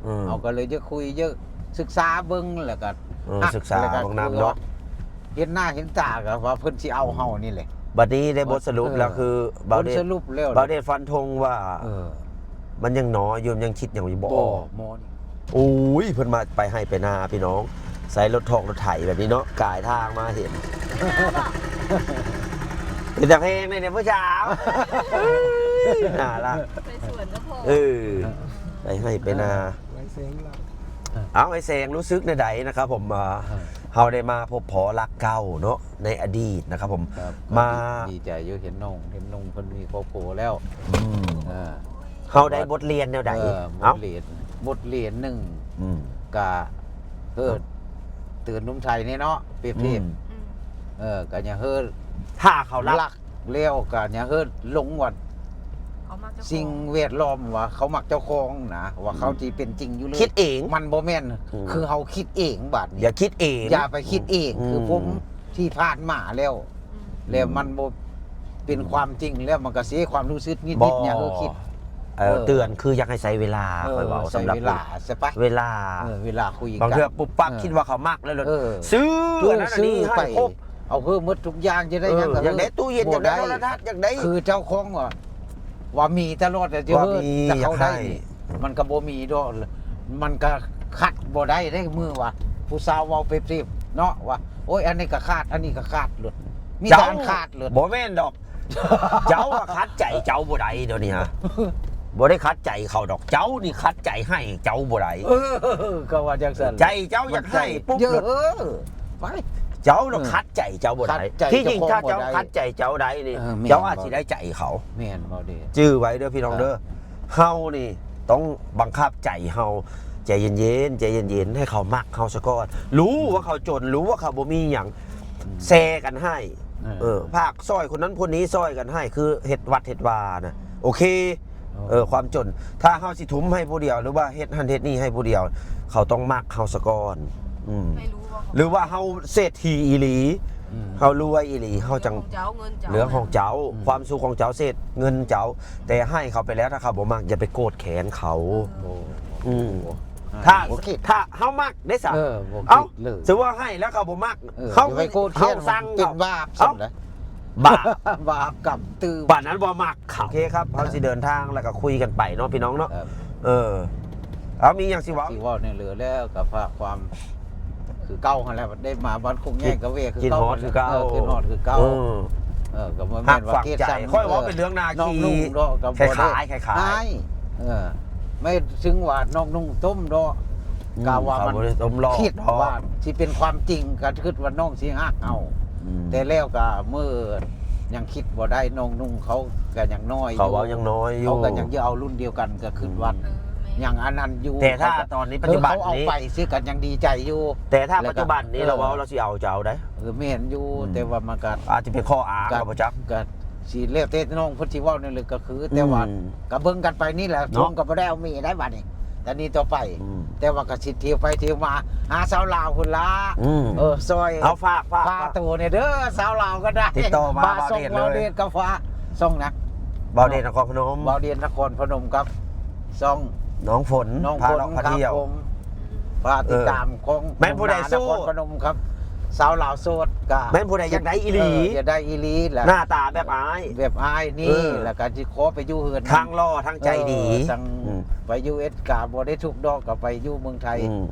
เออ เฮาก็เลยจะคุยเยอะ ศึกษาเบิ่งแล้วก็ เออ อ่ะ ศึกษา แล้วก็ เบิ่งนำเนาะ เห็นหน้าเห็นตาก็ว่าเพิ่นสิเอาเฮานี่แหละ บัดนี้ได้บทสรุปแล้วคือ เออ บ่าวเดช บทสรุปแล้ว บ่าวเดชฟันธงว่า เออ มันยังน้อยอยู่ ยังคิดหยังอยู่บ่ บ่มอนี่ โอ้ย เพิ่นมาไปไฮ่ไปนาพี่น้อง ใส่รถถอกรถไถแบบนี้เนาะ กายทางมาเห็น เป็นแต่เพลงเลยเนี่ยผู้สาว น่ารัก ไปสวนก็พอ เออ ไปไฮ่ไปนา ไว้เซ็งเรา เอาไอ้แสงรู้สึกในใดนะครับผม เอ่อ เออ เฮาได้มาพบพ้อรักเก่าเนาะ ในอดีตนะครับผม ครับ มา ดีใจอยู่ เห็นน้อง เห็นน้องเพิ่นมีครอบครัวแล้ว อืม เออ เฮาได้บทเรียนแนวใด เออ เอ้า บทเรียน บทเรียนหนึ่ง อืม กะเฮิดเตือนหนุ่มไทยนี่เนาะ เปรียบเทียบ อืม อืม เออ กะอย่าเฮิด ถ้าเขารัก รักแล้วกะอย่าเฮิดหลงว่า เขามักเจ้าของ สิ่งแวดล้อมว่าเขามักเจ้าของนะ ว่าเขาที่เป็นจริงอยู่เลย คิดเอง มันบ่แม่น อืม คือเฮาคิดเองบาดนี้ อย่าคิดเอง อย่าไปคิดเอง อืม คือผมที่ผ่านมาแล้ว อืม แล้วมันบ่เป็นความจริงแล้วมันก็เสียความรู้สึกนิด บ่ ๆเนี่ยเออคิด เอ่อ เออ เตือนคืออยากให้ใช้เวลา เออ ค่อยเว้า ใช้ สำหรับ เวลาซะไป เวลา เออเวลาคุย บางเทื่อ กัน ปุ๊บปั๊บ เออ คิดว่าเขามักแล้วเลย เออ ซื้ออันนั้นอันนี้ให้ครบ เอาเพิ่มหมดทุกอย่างจะได้ เออ ยังก็ อยากได้ตู้เย็น บ่ อยากได้โทรทัศน์อยากได้ คือเจ้าของว่าว่ามีตลอดแต่จะ ว่า เฮิด มี แต่เขาได้ อยากให้ นี่มันก็บ่มีดอก มันก็ขัดบ่ได้ได้มือว่า ผู้สาวเว้าเปรียบเทียบเนาะว่า โอ้ย อันนี้ก็ขาด อันนี้ก็ขาดหลุด มี เจ้า การขาดหลุด บ่แม่นดอก เจ้าอะขัดใจเจ้าบ่ได้เดี๋ยวนี้ฮะ บ่ได้ขัดใจเขาดอก เจ้านี่ขัดใจให้เจ้าบ่ได้ เออก็ว่าจังซั่น ใจเจ้าอยากให้ปุ๊บ เยอะเออไป เจ้าน่ะขัดใจเจ้าบ่ได้ ขัดใจ ที่จริงถ้า เจ้าของบ่ เจ้า ได้ ขัดใจเจ้าได้นี่ เออแม่น เจ้าอาจสิได้ใจเขา แม่นบ่เด้ จื่อไว้เด้อพี่น้องเด้อ เฮานี่ต้องบังคับใจเฮา ใจเย็นๆ ใจเย็นๆ ให้เขามักเฮาซะก่อน รู้ว่าเขาจน รู้ว่าเขาบ่มีหยัง แชร์กันให้ เออ เออ ฝากซอยคนนั้นคนนี้ซอยกันให้ คือเฮ็ดวัดเฮ็ดวานะ โอเค เออ เออ ความจน ถ้าเฮาสิทุ่มให้ผู้เดียว หรือว่าเฮ็ดหั้นเฮ็ดนี่ให้ผู้เดียว เขาต้องมักเฮาซะก่อน อืม ให้รู้ว่าของ หรือว่าเฮาเศรษฐีอีหลี อืม เฮารวยอีหลี เฮาจัง ของเจ้าเงินเจ้า เหลือของเจ้า อืม ความสุขของเจ้าเศษเงินเจ้า แต่ให้เขาไปแล้วถ้าเขาบ่มักอย่าไปโกรธแค้นเขา โอ้ อืม โอ้ ถ้า โอเค ถ้าเฮามักได้สะ เออบ่ เอ้า คิดเลย ถือว่าให้แล้วเขาบ่มัก เออ เขา อย่าไปโกรธ เขา แค้น สั่ง เป็น เขา บาป เอ้า ซั่นนะ บาป บาปกรรมตื่น บาปนั้นบ่มักเขาโอเคครับเขาสิเดินทางแล้วก็คุยกันไปเนาะพี่น้องเนาะ ครับ เออ เอามีอย่างสิเว้า สิเว้าในเหลือแล้วก็ฝากความ คือเก่าหั่นแหละได้มาบ้านคงแย่งกะเวคือ คิดฮอดคือเก่า เออคิดฮอดคือเก่า เออ เออก็บ่ หั แม่ ก นว่า ฝัง เกลียด ใจ ชัง ค่อยเว้าเป็นเรื่องนาคี น้องนุ่งเนาะก็บ่ได้ ขายๆขายๆ ให้เออ ไม่ถึงว่าน้องนุ่งต้มเนาะ อืม กะว่ามัน เขาบ่ได้ต้มหรอก คิดว่าที่เป็นความจริงก็คิดว่าน้องสิฮักเอา อืม แต่แล้วก็เมื่อยังคิดบ่ได้น้องนุ่งเขาก็ยังน้อยอยู่ เขาเว้ายังน้อยอยู่ เขาก็ยังจะเอารุ่นเดียวกันก็คิดว่า เออแม่ ยังอันนั้นอยู่ แต่ถ้า เขก็ ตอนนี้ปัจจุบัน เออเขาเอา นี้ ไปซื้อกันยังดีใจอยู่ แต่ถ้าปัจจุบันนี้ แล้วก็ เราเว้าเราสิเอาเจ้าได้ เออแม่นอยู่ อืม แต่ว่ามันก็ อาจจะเป็นข้ออ้าง ก็ เราบ่จัก ก็สิแล้วแต่น้องเพิ่นสิเว้านั่นเลยก็คือ แต่ว่า อืม ก็เบิ่งกันไปนี่แหละ เนาะ ผมก็บ่ได้เอาเมียได้บัดนี้ อันนี้ต่อไป อืม แต่ว่าก็สิเที่ยวไปเที่ยวมาหาสาวลาวพุ้นละ อืม เออซอย เอาฝากฝาก พาตัวเนี่ยเด้อสาวลาวก็ได้ ติดต่อมา บ่าว บ่าว ส่ง เด่นเลย บ่าวเด่นก็ฝากส่งนะ บ่าวเด่นนครพนม บ่าวเด่นนครพนมครับส่ง น้องฝน น้อง พา ฝน เลาะพา ครับ เที่ยว ผมฝากติดตามของ แม่นผู้ใดสู้ นครพนมครับ สาวลาวโสดก็ แม่นผู้ใดอยากได้อีหลี เอยากได้อีหลีแหละ หน้าตาแบบอ้าย แบบอ้าย เอ นี่ อ แล้วก็ที่ขอไปอยู่เฮือน ทางหล่อทางใจดี เออทาง อืม ไปอยู่เอสกาบ่ได้ทุกข์ดอกก็ไปอยู่เมืองไทย อืม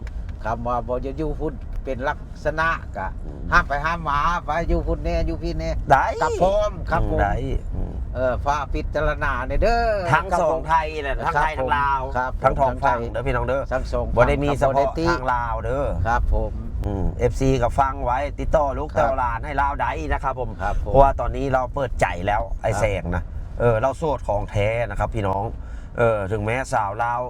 คำว่าบ่จะอยู่พุ้นเป็นลักษณะกะ อืม ห้ามไปห้ามมาไปอยู่พุ้นแน่อยู่พี้แน่ ได้ กับพร้อมครับ อืม ผม ได้อืม เออฝากพิจารณาเนี่ยเด้อ ทั้งสองไทยแหละทั้งไทยทั้งลาว ครับผม ทั้งสอง ทั้งไท ฝั่ ย งเด้อพี่น้องเด้อ ทั้งสอง บ่ได้มี ฝั่ง เฉพาะ บ่ได้ติ ทางลาวเด้อ ครับผม อืม เอฟซี ก็ฟังไว้ติดต่อลูก ครับ ต่อหลานให้ลาวได้นะครับผม ครับผม เพราะว่าตอนนี้เราเปิดใจแล้วไอ้ ครับ แสงนะเออเราโสดของแท้นะครับพี่น้องเออถึงแม้สาวลาว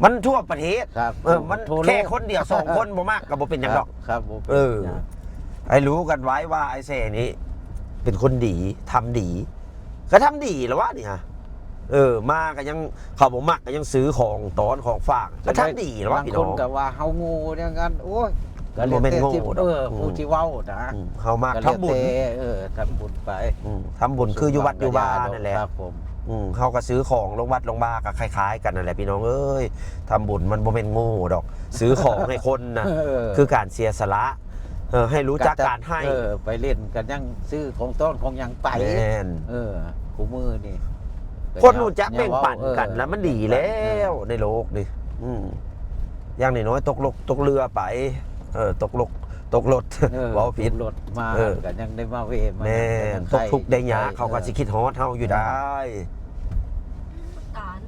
มันทั่วประเทศ ครับ เออมัน ทั่วโลก แค่คนเดียวสองคนบ่มากก็บ่เป็นหยังดอก ครับผม เออ ให้รู้กันไว้ว่าไอ้แสงนี้เป็นคนดีทำดี ก็ทำดีแล้ววะนี่ฮะเออ มาก็ยังเขาบ่มักก็ยังซื้อของต้อนของฝากก็ทำดีแล้ววะ บาง พี่ ค น้ น อง ก็ว่าเฮาโง่อย่างนั้นโอ้ย มันบ่แม่นโง่ดอก เออ อืม ผู้ที่เว้านะ อืมเขามา ก็แล้ว ทำบุญ แต่เออทำบุญไป อืมทำบุญคืออยู่วัดอยู่บ้านนั่นแหละ ครับผม อืมเขาก็ซื้อของลงวัดลงบ้าก็คล้ายๆ กันนั่นแหละพี่น้องเอ้ยทำบุญมันบ่แม่นโง่ดอก ซื้อของให้คนนะ เออ คือการเสียสละเออให้รู้จักการให้ เออไปเล่นกันยังซื้อของต้อนของหยังไป แม่น เออคู่มือนี่ คนรู้จักแบ่งปันกัน เออ แล้วมันดีแล้วในโลกนี่อืมอย่างน้อยๆตกลกตกเรือไป เออ ตกลกตกรถ เออ เว้าผิด รถมา เออ กันยังได้มาเวะมา แม่น ยัง ตกทุกข์ได้ยาก ใคร เขาก็สิคิดฮอดเฮาอยู่ได้ ตาล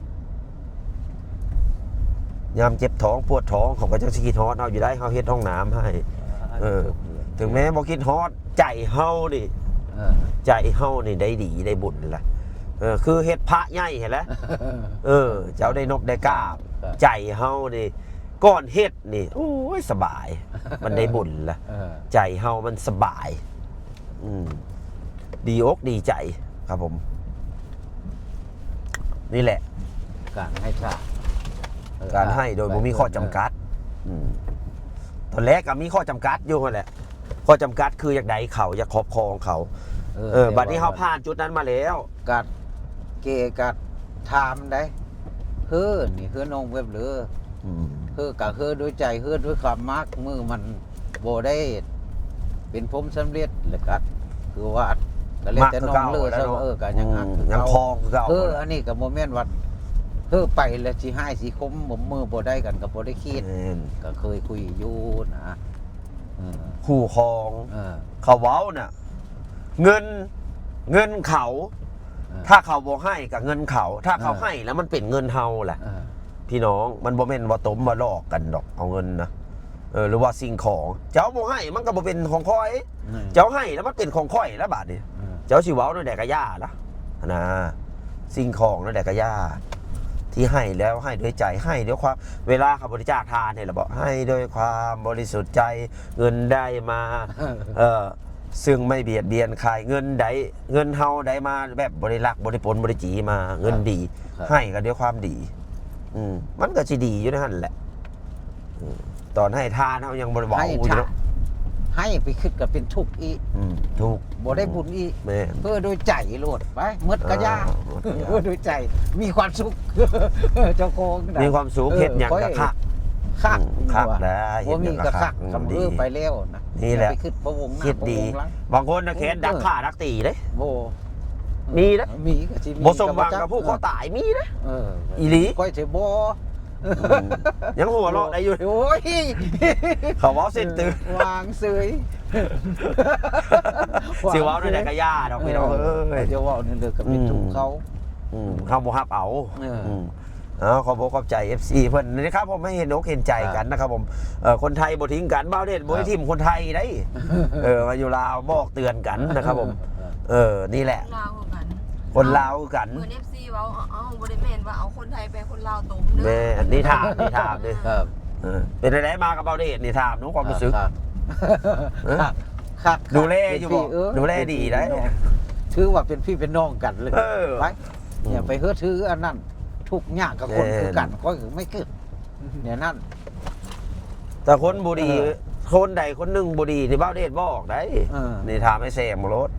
ยามเจ็บท้องปวดท้องเขาก็จังสิคิดฮอดเฮาอยู่ได้เฮาเฮ็ดห้องน้ำให้ เออ ถึงแม้บ่คิดฮอดใจเฮานี่ เออ ใจเฮานี่ได้ดีได้บุญละเออ คือเฮ็ดพระใหญ่หั้นแหละ เออ เจ้าได้นบได้กราบ ครับ ใจเฮานี่ก่อนเฮ็ดนี่โอ้ยสบาย มันได้บุญละ เออ ใจเฮามันสบาย อืม ดีอกดีใจครับผม นี่แหละ การให้ทานเออ การให้โดยบ่มีข้อจำกัด อืม ตอนแรกก็มีข้อจำกัดอยู่หั่นแหละ ข้อจำกัดคืออยากได้เขาอยากครอบครองเขา เออ บัดนี้เฮาผ่านจุดนั้นมาแล้ว กัดเกกัดถามได้เฮ้อนี่เฮ้อน้องเว็บเลย อืม เฮ้อกะเฮ้อด้วยใจเฮ้อด้วยความมักมือมันบ่ได้ เป็นผมสำเร็จแล้วกัดคือว่าก็เลยแต่น้องเลิก มักคือเก่าแล้วเนาะ เออกะยังฮัก อืม คือ ยัง เก่า คองคือเก่า เฮ้ออันนี้ก็บ่แม่นว่าเฮ้อไปแล้วสิให้สิคมบ่มือบ่ได้กันก็บ่ได้คิด แม่น ก็เคยคุยอยู่นะเออ คู่ครอง เออ เขาเว้าน่ะ เงิน เงินเขา เออ ถ้าเขาบ่ให้กับเงินเขา ถ้าเขา เออ ให้แล้วมันเป็นเงินเฮาแหละ เออ พี่น้องมันบ่แม่นว่าต้มว่าหลอกกันดอกเอาเงินนะเออหรือว่าสิ่งของ เจ้าบ่ให้มันก็บ่เป็นของข้อย อืม เจ้าให้แล้วมันเป็นของข้อยแล้วบาดนี้ อืม เจ้าสิเว้านั่นแหละก็ย่าละนะสิ่งของนั่นแหละก็ย่าที่ให้แล้วให้ด้วยใจให้ด้วยความเวลาเขาบริจาคทานเนี่ยเราบอกให้ด้วยความบริสุทธิ์ใจเงินได้มา เออซึ่งไม่เบียดเบียนใครเงินใดเงินเฮาได้มาแบบบ่ได้ลักบ่ได้ปล้นบ่ได้จีมาเงินดี ครับ ให้กันด้วยความดี อืมมันก็สิดีอยู่ในหั่นแหละอืมตอนให้ทานเฮายังบ่ได้เว้า ให้ อยู่ ทาน เนาะ ให้ไปคิดก็เป็นทุกข์อีก อืมถูก บ่ได้บุญอีก แม่น เพื่อโดยใจโลดไปหมดกะยา อ่าหมดกะยา เพื่อโดยใจมีความสุข เจ้าของนะ มีความสุข เออ เฮ็ดหยัง ค่อย ก็คัก คัก อืมคัก ว่า ได้ บ่มี เฮ็ดหยัง ก็ ก็ คัก คัก คำ ดี เออไปแล้วนะ นี่แหละ อย่าไปคิดพะวงหน้า คิดดี พะวงหลัง บางคนนะแค้นดักฆ่าดักตีเลย โบ มีนะ มีก็สิมี บ่สมหวังกับผู้เขาตายมีนะ เออ อีหลี ค่อยสิบ่ อืมยังหัวเราะได้อยู่ โอ้ย เขาเว้าเส้นตื่น วางเสย สิเว้าในใดกะย่าดอกพี่น้องเอ้ย จะเว้าในเรื่องกับเป็นทุกข์เขา อืมเฮาบ่ฮับเอา เอออื มเอาขอบคุณขอบใจ เอฟซี เพิ่นนะครับผมให้เห็นอกเห็นใจกันนะครับผมเออคนไทยบ่ทิ้งกันบ่าวเด่นบ่ได้ทิ่มคนไทยได้เออมาอยู่ลาวบอกเตือนกันนะครับผม เออนี่แหละ ลาวคือกัน คนลาวคือกัน เหมือนเอฟซีเว้าเอาเอาบ่ได้แม่นว่าเอาคนไทยไปคนลาวตมเด้อ แม่นนี่ถามนี่ถามเด้อ ครับ เออเป็นอะไรมากับบ่าวเด่นนี่ถามหนูความรู้สึก ครับ เออ ครับครับ ดูแลอยู่บ่ เป็นพี่เออ ดูแลดีได้ เป็นพี่เป็นน้องถือว่าเป็นพี่เป็นน้องกันเลย เออ ไปอย่าไปเฮือถืออันนั้นทุกข์ยากกับคน แม่น คือกันก็คือไม่เกิด เนี่ยนั่น แต่คนบ่ดี เออ คนใดคนหนึ่งบ่ดีนี่บ่าวเดชบอกได้ เออ นี่ถามไอ้แซมโลด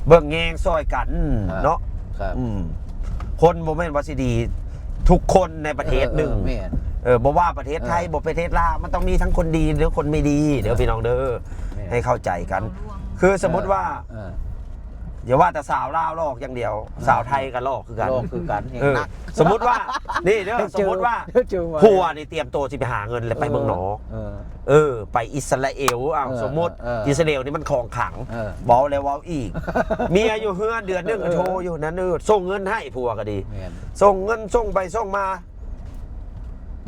เบิ่งแยงซอยกัน ครับ เนาะ ครับ อืมคนบ่แม่นว่าสิดี ทุกคนในประเทศหนึ่ง เออเออแม่น เออบ่ว่าประเทศไทย เออ บ่ประเทศลาวมันต้องมีทั้งคนดีและคนไม่ดีเด้อพี่น้องเด้อ แม่น ให้เข้าใจกัน คือสมมติว่า เออ อย่าว่าแต่สาวลาวหลอกอย่างเดียว สาวไทยก็หลอกคือกัน หลอกคือกัน เออ หนัก สมมติว่า นี่เด้อ สมมติว่า เจอมา ผัวนี่เตรียมตัวสิไปหาเงินแล้วไปเมืองนอก เออ เออ ไปอิสราเอลอ้าว เออ สมมติ เออ อิสราเอลนี่มันของขลัง เออ เว้าแล้วเว้าอีก เมียอยู่เฮือนเดือนหนึ่งก็ เออ โทรอยู่นั้นเออส่งเงินให้ผัวก็ดี แม่น ส่งเงินส่งไปส่งมา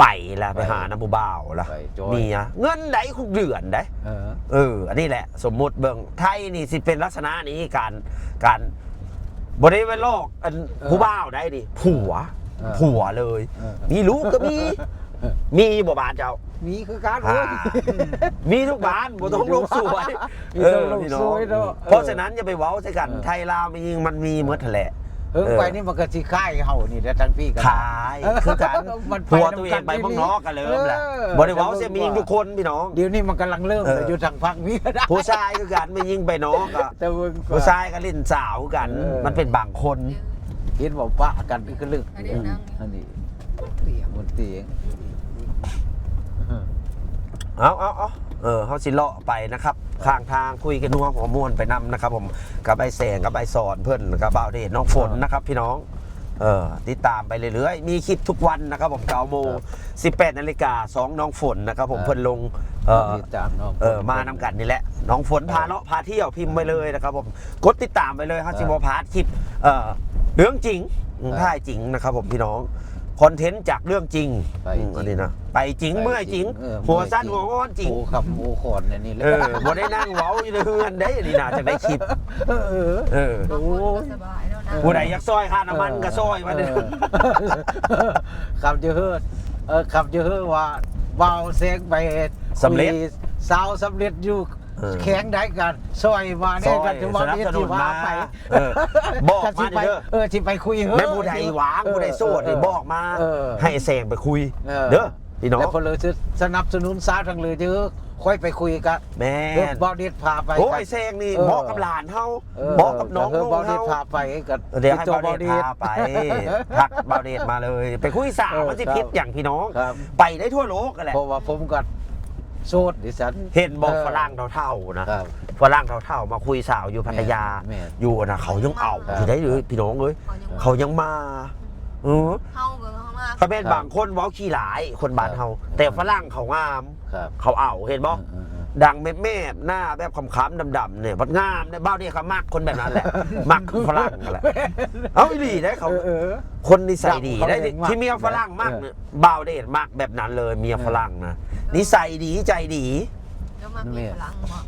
ไปละไปหาน้ำผู้บ่าวละ ไปจอย เมียเงินได้คุกเดือนได้ เออ เออ อันนี้แหละ สมมุติเบิ่งไทยนี่สิเป็นลักษณะนี้การการบ่ได้ไปหลอกอัน เออ ผู้บ่าวได้ดิผัว เออ ผัวเลย เออ มีลูกก็มี มีบ่บ้านเจ้า มีคือกัน อ่า เว้ย มีทุกบ้านบ่ต้องโลกสวย มีทุกโลกสวยเนาะ เออพี่น้อง เพราะฉะนั้นอย่าไปเว้าใส่กัน เออ ไทยลาวมันยิงมันมีหมดแหละ เออ เออ ไปนี่มันก็สิคายเฮานี่แหละทั้งปีกัน ขายคือกัน มันไป ผัวตัวเองไปเมืองนอกกันเริ่มแหละ เออ บ่ได้เว้าเสียมีทุกคนพี่น้อง เดี๋ยวนี้มันกำลังเริ่ม เออ เลยอยู่ทางฝั่งนี้ก็ได้ ผู้ชายคือกันไม่ยิงไปนอกอะ แต่เบิ่งก่อน ผู้ชายก็เล่นสาวคือกัน เออ มันเป็นบางคน เห็นบอกปะกันคือเรื่อง อันนี้นั่ง อันนี้ เตียง บนเตียง เอาเอาเอาเออเฮาสิเลาะไปนะครับ ข้างทางคุยกันนัวหัวม่วนไปนำนะครับผม กับไอ้แสงกับไอ้สอนเพิ่นกับบ่าวเดชน้องฝนนะครับพี่น้อง เออติดตามไปเรื่อยๆ มีคลิปทุกวันนะครับผมเก้าโมง ครับ สิบแปดนาฬิกาสองน้องฝนนะครับผม ครับ เพิ่นลงเออ ติดตามน้อง เออมานำกันนี่แหละ น้องฝนพาเลาะพาเที่ยวพิมพ์ไปเลยนะครับผม กดติดตามไปเลยฮะ ครับ สิบ่พลาดคลิปเอ่อเรื่องจริง ครับ ถ่ายจริงนะครับผมพี่น้อง คอนเทนต์จากเรื่องจริง ไปจริง อืมอันนี้นะไปจริง ไปจริง เมื่อยจริง เออ หัวสั้น เมื่อยจริง หัวงอนจริง โอ้คำโอ้ขอนเนี่ยนี่เลย เออบ่ได้นั่งเว้าอยู่ในเฮือนได้นี่นะจะได้คลิป เออเออ เออ บางคนก็สบายแล้วนะ ผู้ใดอยากซอยค่าน้ำมันก็ซอยมาเด้อ เออขับเยอะเฮ้อเออขับเยอะเฮ้อว่าเบาแสงไป สำเร็จ คุยสาวสำเร็จอยู่ เออ แขวงใดกันซอยมา ซ เนี่ย อย กันถือ ส ว่า นับ เรียน สนุ ที่ น ว่า มา ไป เออบอกมา กันสิไป เด้อ เออที่ไปคุยเฮ้อ แม่ผู้ใดหวางผู้ใดโสดนี่ เออ บอกมา เออ ให้แสงไปคุย เออ เด้อพี่น้อง แล้วพอเลยสนับสนุนสาวทางเลยเยอะค่อยไปคุยกัน แม่ เออน บอลเด็ดพาไป โอ้ กัน ยแสงนี่ เออ เหมาะกับหลานเฮา เออ เหมาะกับน้อง เออ ลูก บอลเด็ด เฮา พาไปกัน เดี๋ยวให้ ตัว บ่าวเดชพาไปทักบ่าวเดชมาเลย ไปคุยสาว เออ มันสิ ครับ ผิดอย่างพี่น้อง ครับ ไปได้ทั่วโลกกันแหละ เพราะว่าผมก็โสดดิฉัน เห็นบอก เออ ฝรั่งเฒ่าๆนะครับ ฝรั่งเฒ่าๆมาคุยสาวอยู่พัทยา แม่น อยู่นะเขายังเอา ครับ อยู่ได้เลยพี่น้องเอ้ย เขายัง เขายังมาเออ เข้าเมืองเข้ามา เขาเป็นบางคนเว้าขี้หลายคนบ้านเฮา ครับ แต่ฝรั่งเขางาม ครับ เขาเอาเห็นบ่ เออเออเออ ดังแม่ๆหน้าแบบคำๆดำๆเนี่ยบัดงามเนี่ยบ้าวเดชเขามักคนแบบนั้นแหละ มักฝรั่งนั่นแหละ เอาอีหลีได้เขา เออเออ คนนิสัยดีได้ เขาเองมัก ที่เมียฝรั่งมักเนี่ยบ่าวเดชมักแบบนั้นเลยเมียฝรั่งนะนิสัยดีใจดี แล้วมามีฝรั่งบอก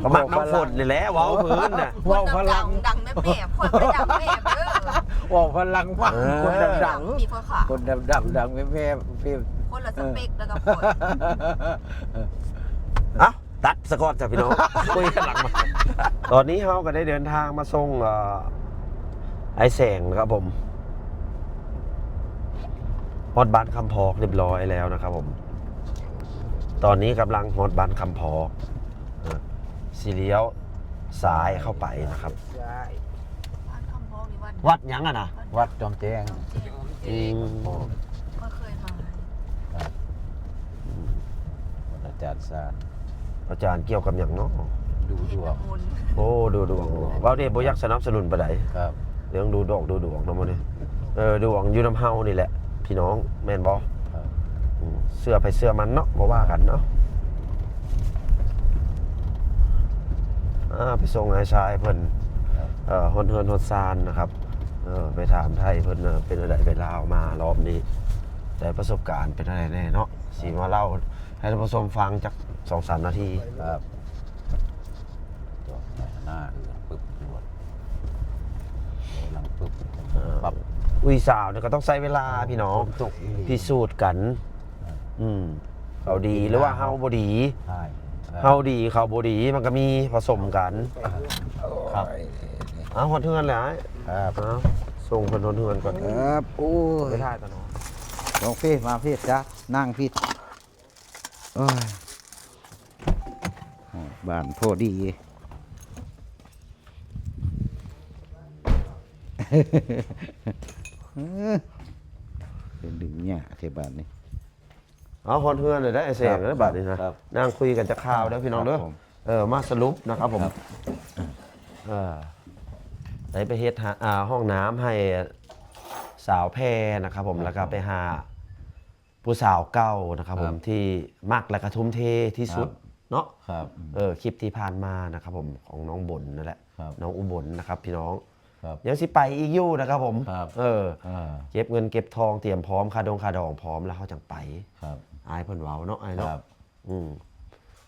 ก็มักน้องฝนนี่แหละเว้าพื้นน่ะ เว้าฝรั่ง ดังแม่แม่คอยไม่ดังแม่เด้อ เว้าฝรั่งฟัง เออ คนดัง มีพ่อขา ๆคนดังๆดังแม่แม่พี่ คนละสเปคแล้วก็คน เอ้าตัดสะก่อนจ้ะพี่น้อง คุยกันหลังมาตอนนี้เฮาก็ได้เดินทางมาส่งเอ่อไอ้แสงนะครับผมฮอดบ้านคำพอกเรียบร้อยแล้วนะครับผม ตอนนี้กำลังฮอดบ้านคำพอกเออสิเลี้ยวซ้ายเข้าไปนะครับ บ้านคำพอกนี่วัด วัดหยังอะนะ วัดจอมแจ้ง อืม ก็เคยมา อาจารย์ซาน อาจารย์เกี่ยวกับอย่างเนาะ ดูดวง บุญ โอ้ดูดวงบ่าวเดชบ่อยากสนับสนุนปานใด ครับ เรื่องดูดอกดูดวงเนาะมื้อนี้เออดวงอยู่นำเฮานี่แหละ พี่น้องแม่นบ่ ครับ อืมเชื่อไผเชื่อมันเนาะบ่ว่ากันเนาะอ่าไปส่งไอ้ชายเพิ่น ครับ เอ่อฮอดเฮือนฮอดซานนะครับเออไปถามไทยเพิ่นเออเป็นอะไรไปลาวมารอบนี้ได้ประสบการณ์เป็นอะไรแน่เนาะสิมาเล่าให้ท่านผู้ชมฟังจักสองสามนาที ครับตัวหน้าเอือปึ๊บรวดหลังปึ๊บ เออ ปั๊บ อุ้ยสาวเนี่ยก็ต้องใช้เวลาพี่น้อง ตกอีหลี พิสูจน์กัน อืมเขาดีหรือว่าเฮาบ่ดี ใช่ เฮาดีเขาบ่ดีมันก็มีผสมกัน ครับ เอาฮอดเฮือนแล้ว ครับ เอาส่งเพิ่นฮอดเฮือนก่อน ครับโอ้ ไป ย ถ่ายตลอด ลงพี่มาพี่จ้ะนั่งพี่โอ้ยบ้านพอดีเป็นดึงเนี่ยเทบ้านนี่ เอาฮอดเฮือนเลยได้ไอ้แสง ครับ แล้วบัดนี้นะครับ นั่งคุยกันจะข่าวเด้อพี่น้องเด้อ ครับผม เออมาสรุปนะครับผม ครับ เออได้ไปเฮ็ดหาอ่าห้องน้ำให้สาวแพรนะครับผม ครับ แล้วก็ไปหาผู้สาวเก่านะครับผม ครับ ที่มักและกระทุ่มเทที่สุด ครับ เนาะ ครับ เออคลิปที่ผ่านมานะครับผมของน้องบนนั่นแหละ ครับ น้องอุบลนะครับพี่น้อง ครับ ยังสิไปอีกอยู่นะครับผม ครับ เออ อ่า เก็บเงินเก็บทองเตรียมพร้อมค่าดองค่าดองพร้อมแล้วเขาจังไป ครับ อายเพิ่นเว้าเนาะไอ้ายเนาะ ครับ อืม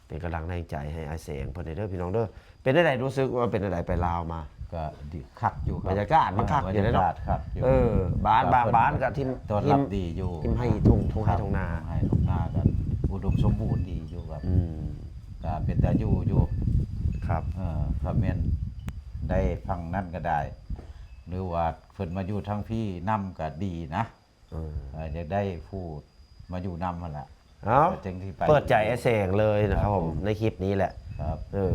เป็นกำลังแรงใจให้อายแสงเพิ่นเด้อพี่น้องเด้อเป็นได้ไดรู้สึกว่าเป็นได้ไดไปลาวมา ก็ดีคักอยู่ครับ บรรยากาศมันคักอยู่เลยเนาะ บรรยากาศคักอยู่ เออบ้านบางบ้านก็ที่ ต้อนรับดีอยู่ ที่ให้ทุ่งทุ่งให้ทุ่งนา ให้ทุ่งนากันอุดมสมบูรณ์ดีอยู่ครับ อืม ก็เป็นตาอยู่อยู่ ครับ เออครับแม่นได้ฟังนั่นก็ได้ หรือว่าเพิ่นมาอยู่ทั้งพี่นำก็ดีนะ เออ เอออยากได้ผู้มาอยู่นำหั่นล่ะ เอา จังที่ไป เปิดใจไอ้แสงเลยนะครับผม ครับผม ในคลิปนี้แหละ ครับ เออ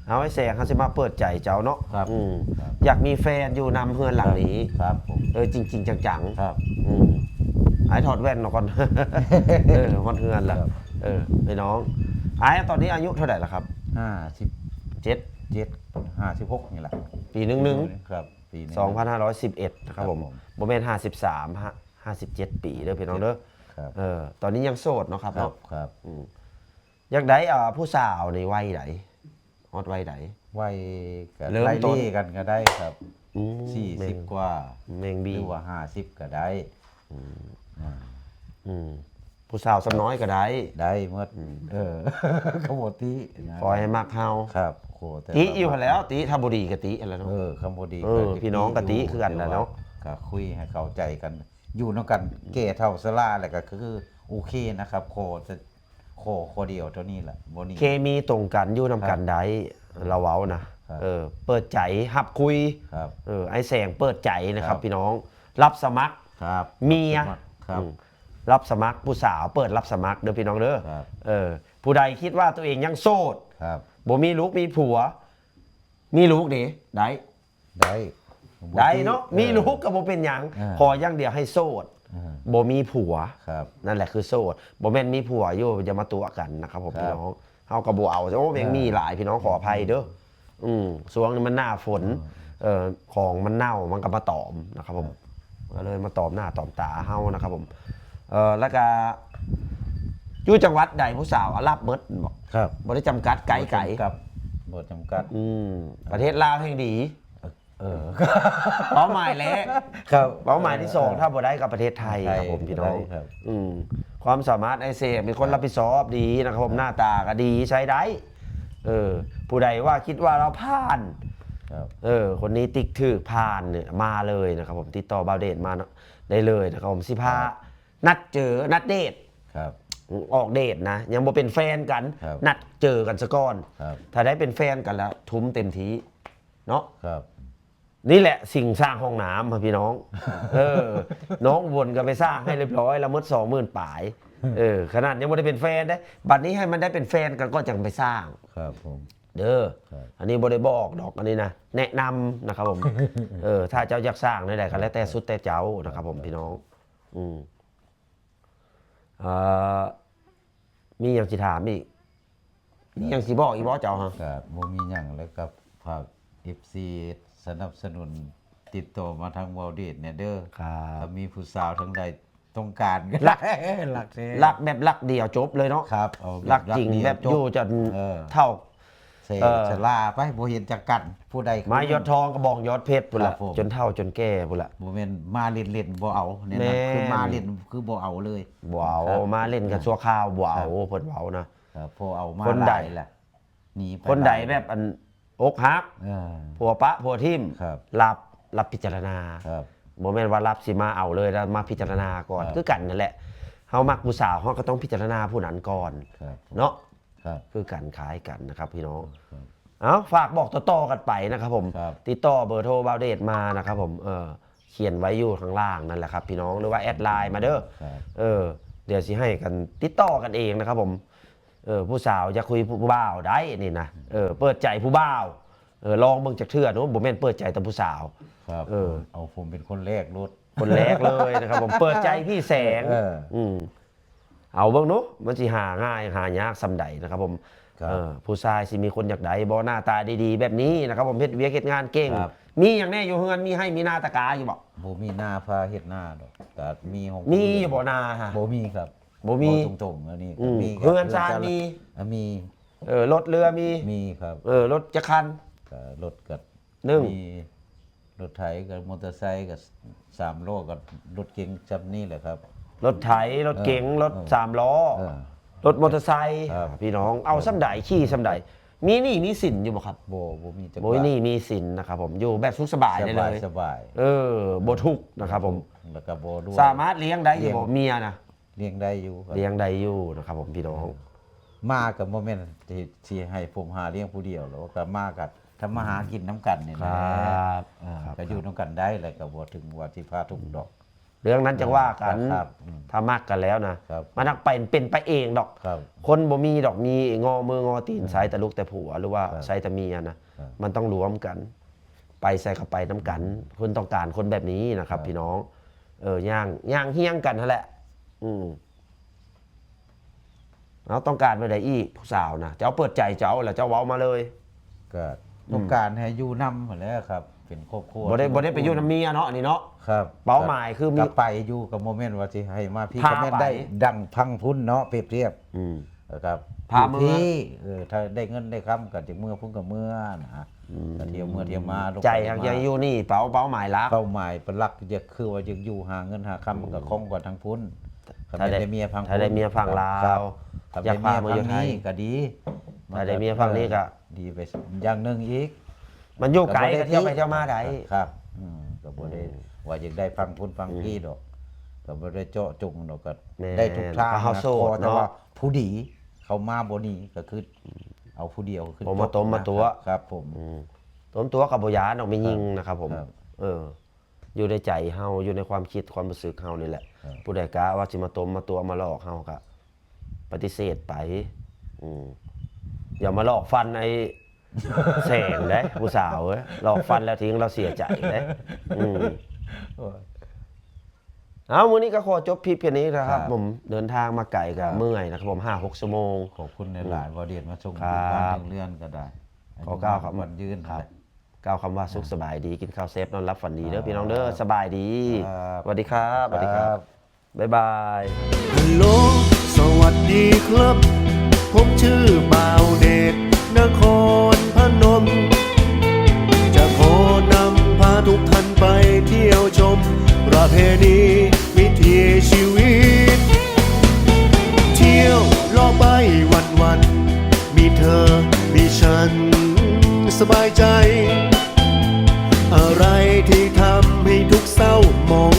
เอาไอ้แสงเขาสิมาเปิดใจเจ้าเนาะ ครับ อืม ครับ อยากมีแฟนอยู่นำเฮือนหลังนี้ ครับผม เออจริง ๆ จัง ครับ ๆอืมไอ้ถอดแว่นออกก่อน เออฮอดเฮือนละ ครับ เออไอ้น้องไอ้ตอนนี้อายุเท่าไหร่ละครับ ห้าสิบ เจ็ด เจ็ดห้าสิบหกนี่แหละ ปีหนึ่งหนึ่ง ครับปีหนึ่ง สองพันห้าร้อยสิบเอ็ดนะครับผม ครับผม บ่แม่นห้าสิบสามฮะห้าสิบเจ็ดปีเด้อพี่น้องเด้อ ครับ เออตอนนี้ยังโสดเนาะครับ ครับ เนาะ ครับ อืมอยากได้อ่าผู้สาวในวัยไหนฮอดวัยไหน วัยก็ เริ่ม ไล่ ต้น เลี่ยกันก็ได้ครับ อืม สี่สิบกว่า แม่งบี หรือว่าห้าสิบก็ได้ อืม อ่า อืมผู้สาวสำน้อยก็ได้ ได้หมดเออ ขโมตินะ คอยให้มักเฮา ครับโคแต่ ติอยู่หั่นแหล้วติถ้าบ่ดีก็ติหั่นแหล้วเนาะ เออคำบดี เออพี่น้องกะติคือกันแหละเนาะ ก็คุยให้เข้าใจกัน อยู่นำกันแก่เฒ่าชราแล้วก็คือโอเคนะครับโคจะโคโคเดียวเท่านี้แหละบ่นี่ เคมีตรงกันอยู่นำกันได้เราเว้านะครับ เออเปิดใจฮับคุย ครับ เออไอ้แสงเปิดใจนะครับ ครับ พี่น้องรับสมัคร ครับ เมีย ครับ อืมรับสมัครผู้สาวเปิดรับสมัครเด้อพี่น้องเด้อ ครับ เออผู้ใดคิดว่าตัวเองยังโสด ครับ บ่มีลูกมีผัว มีลูกเด้ได้ ได้ ได้เนาะ ออ มีลูกก็บ่เป็นหยัง อ่า ขออย่างเดียวให้โสด อ่า บ่มีผัว ครับ นั่นแหละคือโสดบ่แม่นมีผัวอยู่อย่ามาตั๋วกันนะครับผม ครับ พี่น้องเฮาก็บ่เอาโอ้แม่ง อ่ามี มีหลายพี่น้องขออภัยเด้ออืมช่วงนี้มันหน้าฝน อืม เอ่อของมันเน่ามันก็มาตอมนะครับผมก็เลยมาตอมหน้าตอมตาเฮานะครับผมเอ่อแล้วก็อยู่จังหวัดใดผู้สาวอะรับหมดบ่ ครับ บ่ได้จำกัดไกลไกล บ่จำกัดบ่จำกัด อืมประเทศลาวแห่งดี เออ เป้าหมายแรก ครับ เป้าหมายที่สองถ้าบ่ได้ก็ประเทศไทยครับผมพี่น้อง ได้ครับ อืมความสามารถไอ้แสงเป็นคนรับผิดชอบดีนะครับผมหน้าตาก็ดีใช้ได้เออผู้ใดว่าคิดว่าเราผ่าน ครับ เออคนนี้ติ๊กถือผ่านเนี่ยมาเลยนะครับผมติดต่อบ่าวเดชมาเนาะได้เลยนะครับผมสิพา ครับ นัดเจอนัดเดท ครับ ออกเดทนะ ยังบ่เป็นแฟนกัน ครับ นัดเจอกันซะก่อน ครับ ถ้าได้เป็นแฟนกันแล้ว ทุ่มเต็มที่เนาะ ครับ นี่แหละสิ่งสร้างห้องน้ำครับพี่น้อง เออ น้องอุบลก็ไปสร้างให้เรียบร้อยแล้วหมดสองหมื่นปลาย เออ ขนาดยังไม่ได้เป็นแฟนได้ บัดนี้ให้มันได้เป็นแฟนกันก็จังไปสร้าง ครับผม เด้อ ครับ อันนี้บ่ได้บอกดอกอันนี้นะ แนะนำนะครับผม เออ ถ้าเจ้าอยากสร้างนี่แหละก็แล้วแต่สุดแต่เจ้านะครับผมพี่น้อง อืมเอ่อมีอย่างสิถามอีก มีอย่างสิบอกอีกบ่เจ้าฮะ ก็บ่มีหยังแล้วก็ฝาก เอฟซี สนับสนุนติดต่อมาทางบ่าวเดชเนี่ยเด้อ ครับ ถ้ามีผู้สาวทางใดต้องการก็ รัก รักแท้ รักแบบรักเดียวจบเลยเนาะ ครับเอาแบบ รักจริง เดีว แบบอยู่จน เออ เท่า เสีย เออ ชราไปบ่เห็นจักกันผู้ใด ไม้ยอดทองกระบองยอดเพชรพุ่นละ ครับผม จนเฒ่าจนแก่พุ่นละ บ่แม่นมาเล่นๆบ่เอาเนี่ย แม่ นะ น คือมาเล่นคือบ่เอาเลย บ่เอา ครับ มาเล่นกันชั่วคราวบ่เอา ครับ เพิ่นเว้านะ ครับพอเอามา คนใด หลายแหละหนีไป คนใด หลาย แบบอันอกหัก เออ ผัวปะผัวทิ่ม ครับ รับรับพิจารณา ครับ บ่แม่นว่ารับสิมาเอาเลยแล้วมาพิจารณาก่อน ครับ คือกันนั่นแหละเฮามักผู้สาวเฮาก็ต้องพิจารณาผู้นั้นก่อน ครับ เนาะ ครับ คือกันคล้ายกันนะครับพี่น้อง ครับ เอาฝากบอกต่อๆกันไปนะครับผม ครับ ติดต่อเบอร์โทรบ่าวเดชมานะครับผมเออ เขียนไว้อยู่ข้างล่างนั่นแหละครับพี่น้อง หรือว่าแอดไลน์มาเด้อ ครับ เออ เดี๋ยวสิให้กันติดต่อกันเองนะครับผม เออ ผู้สาวอยากคุยผู้บ่าวได้นี่นะ เออ เปิดใจผู้บ่าว เออ ลองเบิ่งจักเทื่อเนาะ บ่แม่นเปิดใจแต่ผู้สาว ครับ เออ เอาผมเป็นคนแรกรถ คนแรกเลยนะครับผม เปิดใจพี่แสง เออ อืม เอาเบิ่งเนาะ มันสิหาง่ายหายากส่ำใดนะครับผม ครับ เออ ผู้ชายสิมีคนอยากได้บ่ หน้าตาดีๆแบบนี้นะครับผม เฮ็ดเวียกเฮ็ดงานเก่ง ครับ มีหยังแน่อยู่เฮือน มีไฮ่มีนาตะกาอยู่บ่ บ่มีนาพาเฮ็ดนาดอก ก็มีของ มีอยู่บ่นาฮะ บ่มีครับ บ่มี เว้าตรงๆอันนี้ อืม มีครับ เฮือนซานมี อ่ะมี เออ รถเรือมี มีครับ เออ รถจักคัน ก็รถก็ หนึ่ง มีรถไถกับมอเตอร์ไซค์กับสามล้อกับรถเก๋งจำนี่แหละครับ รถไถ รถเก๋ง เออ รถสามล้อ เออ รถมอเตอร์ไซค์ ครับ พี่น้อง เอาส่ำใด ขี่ส่ำใด มีหนี้มีสินอยู่บ่ครับ บ่บ่มีจัก บ่มี บาท หนี้มีสินนะครับผม อยู่แบบสุขสบายได้เลย สบาย เออ บ่ทุกข์นะครับผม แล้วก็บ่ด้วย สามารถเลี้ยงได้อยู่บ่ เลี้ยง เมียนะ เลี้ยงได้อยู่ครับ เลี้ยงได้อยู่นะครับผมพี่น้อง มาก็บ่แม่นที่สิให้ผมหาเลี้ยงผู้เดียวหรอก ก็มาก็ทำมาหากินน้ำกันนี่ ค นะ รับ เออ ครับ ก็อยู่น้ำกันได้แหละ ก็บ่ถึงว่าสิพาทุกข์ดอก เรื่องนั้นจะว่ากัน ครับอืม ถ้ามักกันแล้วนะ ครับ มันนักเป็นเป็นไปเองดอก ครับ คนบ่มีดอก มีงอมืองอตีน อืม ใช้แต่ลูกแต่ผัว หรือว่า ครับ ใช้แต่เมียนะ มันต้องรวมกัน ไปใส่กับไปน้ำกัน คุณต้องการคนแบบนี้นะครับ ครับ พี่น้อง เออย่างย่างเฮี้ยงกันนั่นแหละ อืม เอาต้องการแบบใดอีก ผู้สาวนะ เจ้าเปิดใจเจ้าแล้วเจ้าเว้ามาเลย ก็ต้องการให้อยู่นำหั้นแหล้วครับ เป็นครอบครัว บ่ได้บ่ได้ไปอยู่นำเมียเนาะ อันนี้เนาะ ครับ เป้าหมายคือมี ก็ไปอยู่กับโมเมนต์ว่าสิให้มาพี่ พา ก็แม่น ไป ได้ดังพังพุ้นเนาะ เปรียบเทียบ อืม นะครับ พาเมือ อยู่พี่เออถ้าได้เงินได้คำก็จะเมือพุ้นกับเมือนะ อืม ก็เที่ยวเมือเที่ยวมาลง ใจทางยังอยู่นี่ เป้าเป้าหมายหลัก เป้าหมายเป็นหลักจะคือว่าจะอยู่หาเงินหาคำมันก็คล่องกว่าทางพุ้น ถ้าได้ ถ้าได้เมียพังพุ้น ถ้าได้เมียพังลาว ครับ อยาก ถ้าได้เมีย พามาอยู่ พังนี้ ไทย ก็ดี ถ้าได้เมียพังนี้ก็ เออดีไปอย่างหนึ่งอีก มันอยู่ไกล ก็บ่ได้ ก็เที่ยวไปเที่ยวมาได้ ครับอืมก็บ่ได้ว่าอยากได้พังพุ้นพังพี่ดอก ก็บ่ได้เจาะจงดอกก็ แม่น ได้ทุกทาง ก็เฮาโสด ขอแต่ เนาะ ว่าผู้ดีเขามาบ่นี้ก็คือเอาผู้เดียวคือ บ่มาต้มมาตัว ครับผม อืมต้มตัวกับบ่ยานดอกแม่ยิงนะครับผม ครับ เออ อยู่ในใจเฮา อยู่ในความคิดความรู้สึกเฮานี่แหละ ครับ ผู้ใดกะว่าสิมาต้มมาตัวมาหลอกเฮาก็ปฏิเสธไป อืมอย่ามาหลอกฟันไอ้แสงเด้ ผู้สาวเอ้ย หลอกฟันแล้วทิ้งเราเสียใจเด้ อืม เอามื้อนี้ก็ขอจบคลิปแค่นี้นะครับ ครับ ผมเดินทางมาไกลก็ ครับ เมื่อยนะครับผม ห้าหก ชั่วโมง ขอบคุณหลายๆว่าเรียนมาส่ง ครับ ถึงบ้านถึงเรือนก็ได้ ขอกล่าวคำ วันยืน ครับ แหละ กล่าวคำว่าสุขสบายดี กินข้าวแซ่บนอนหลับฝันดีเด้อ ครับ พี่น้องเด้อ สบายดี ครับ สวัสดีครับ สวัสดีครับ บ๊ายบาย ฮัลโหล สวัสดีครับ ผมชื่อบ่าวเดช นครพนม จะขอนำพาทุกท่านไปเที่ยวชม ประเพณีวิถีชีวิต เที่ยวเลาะไปวันวันๆ มีเธอ มีฉัน สบายใจ อะไรที่ทำให้ทุกข์เศร้าหมอง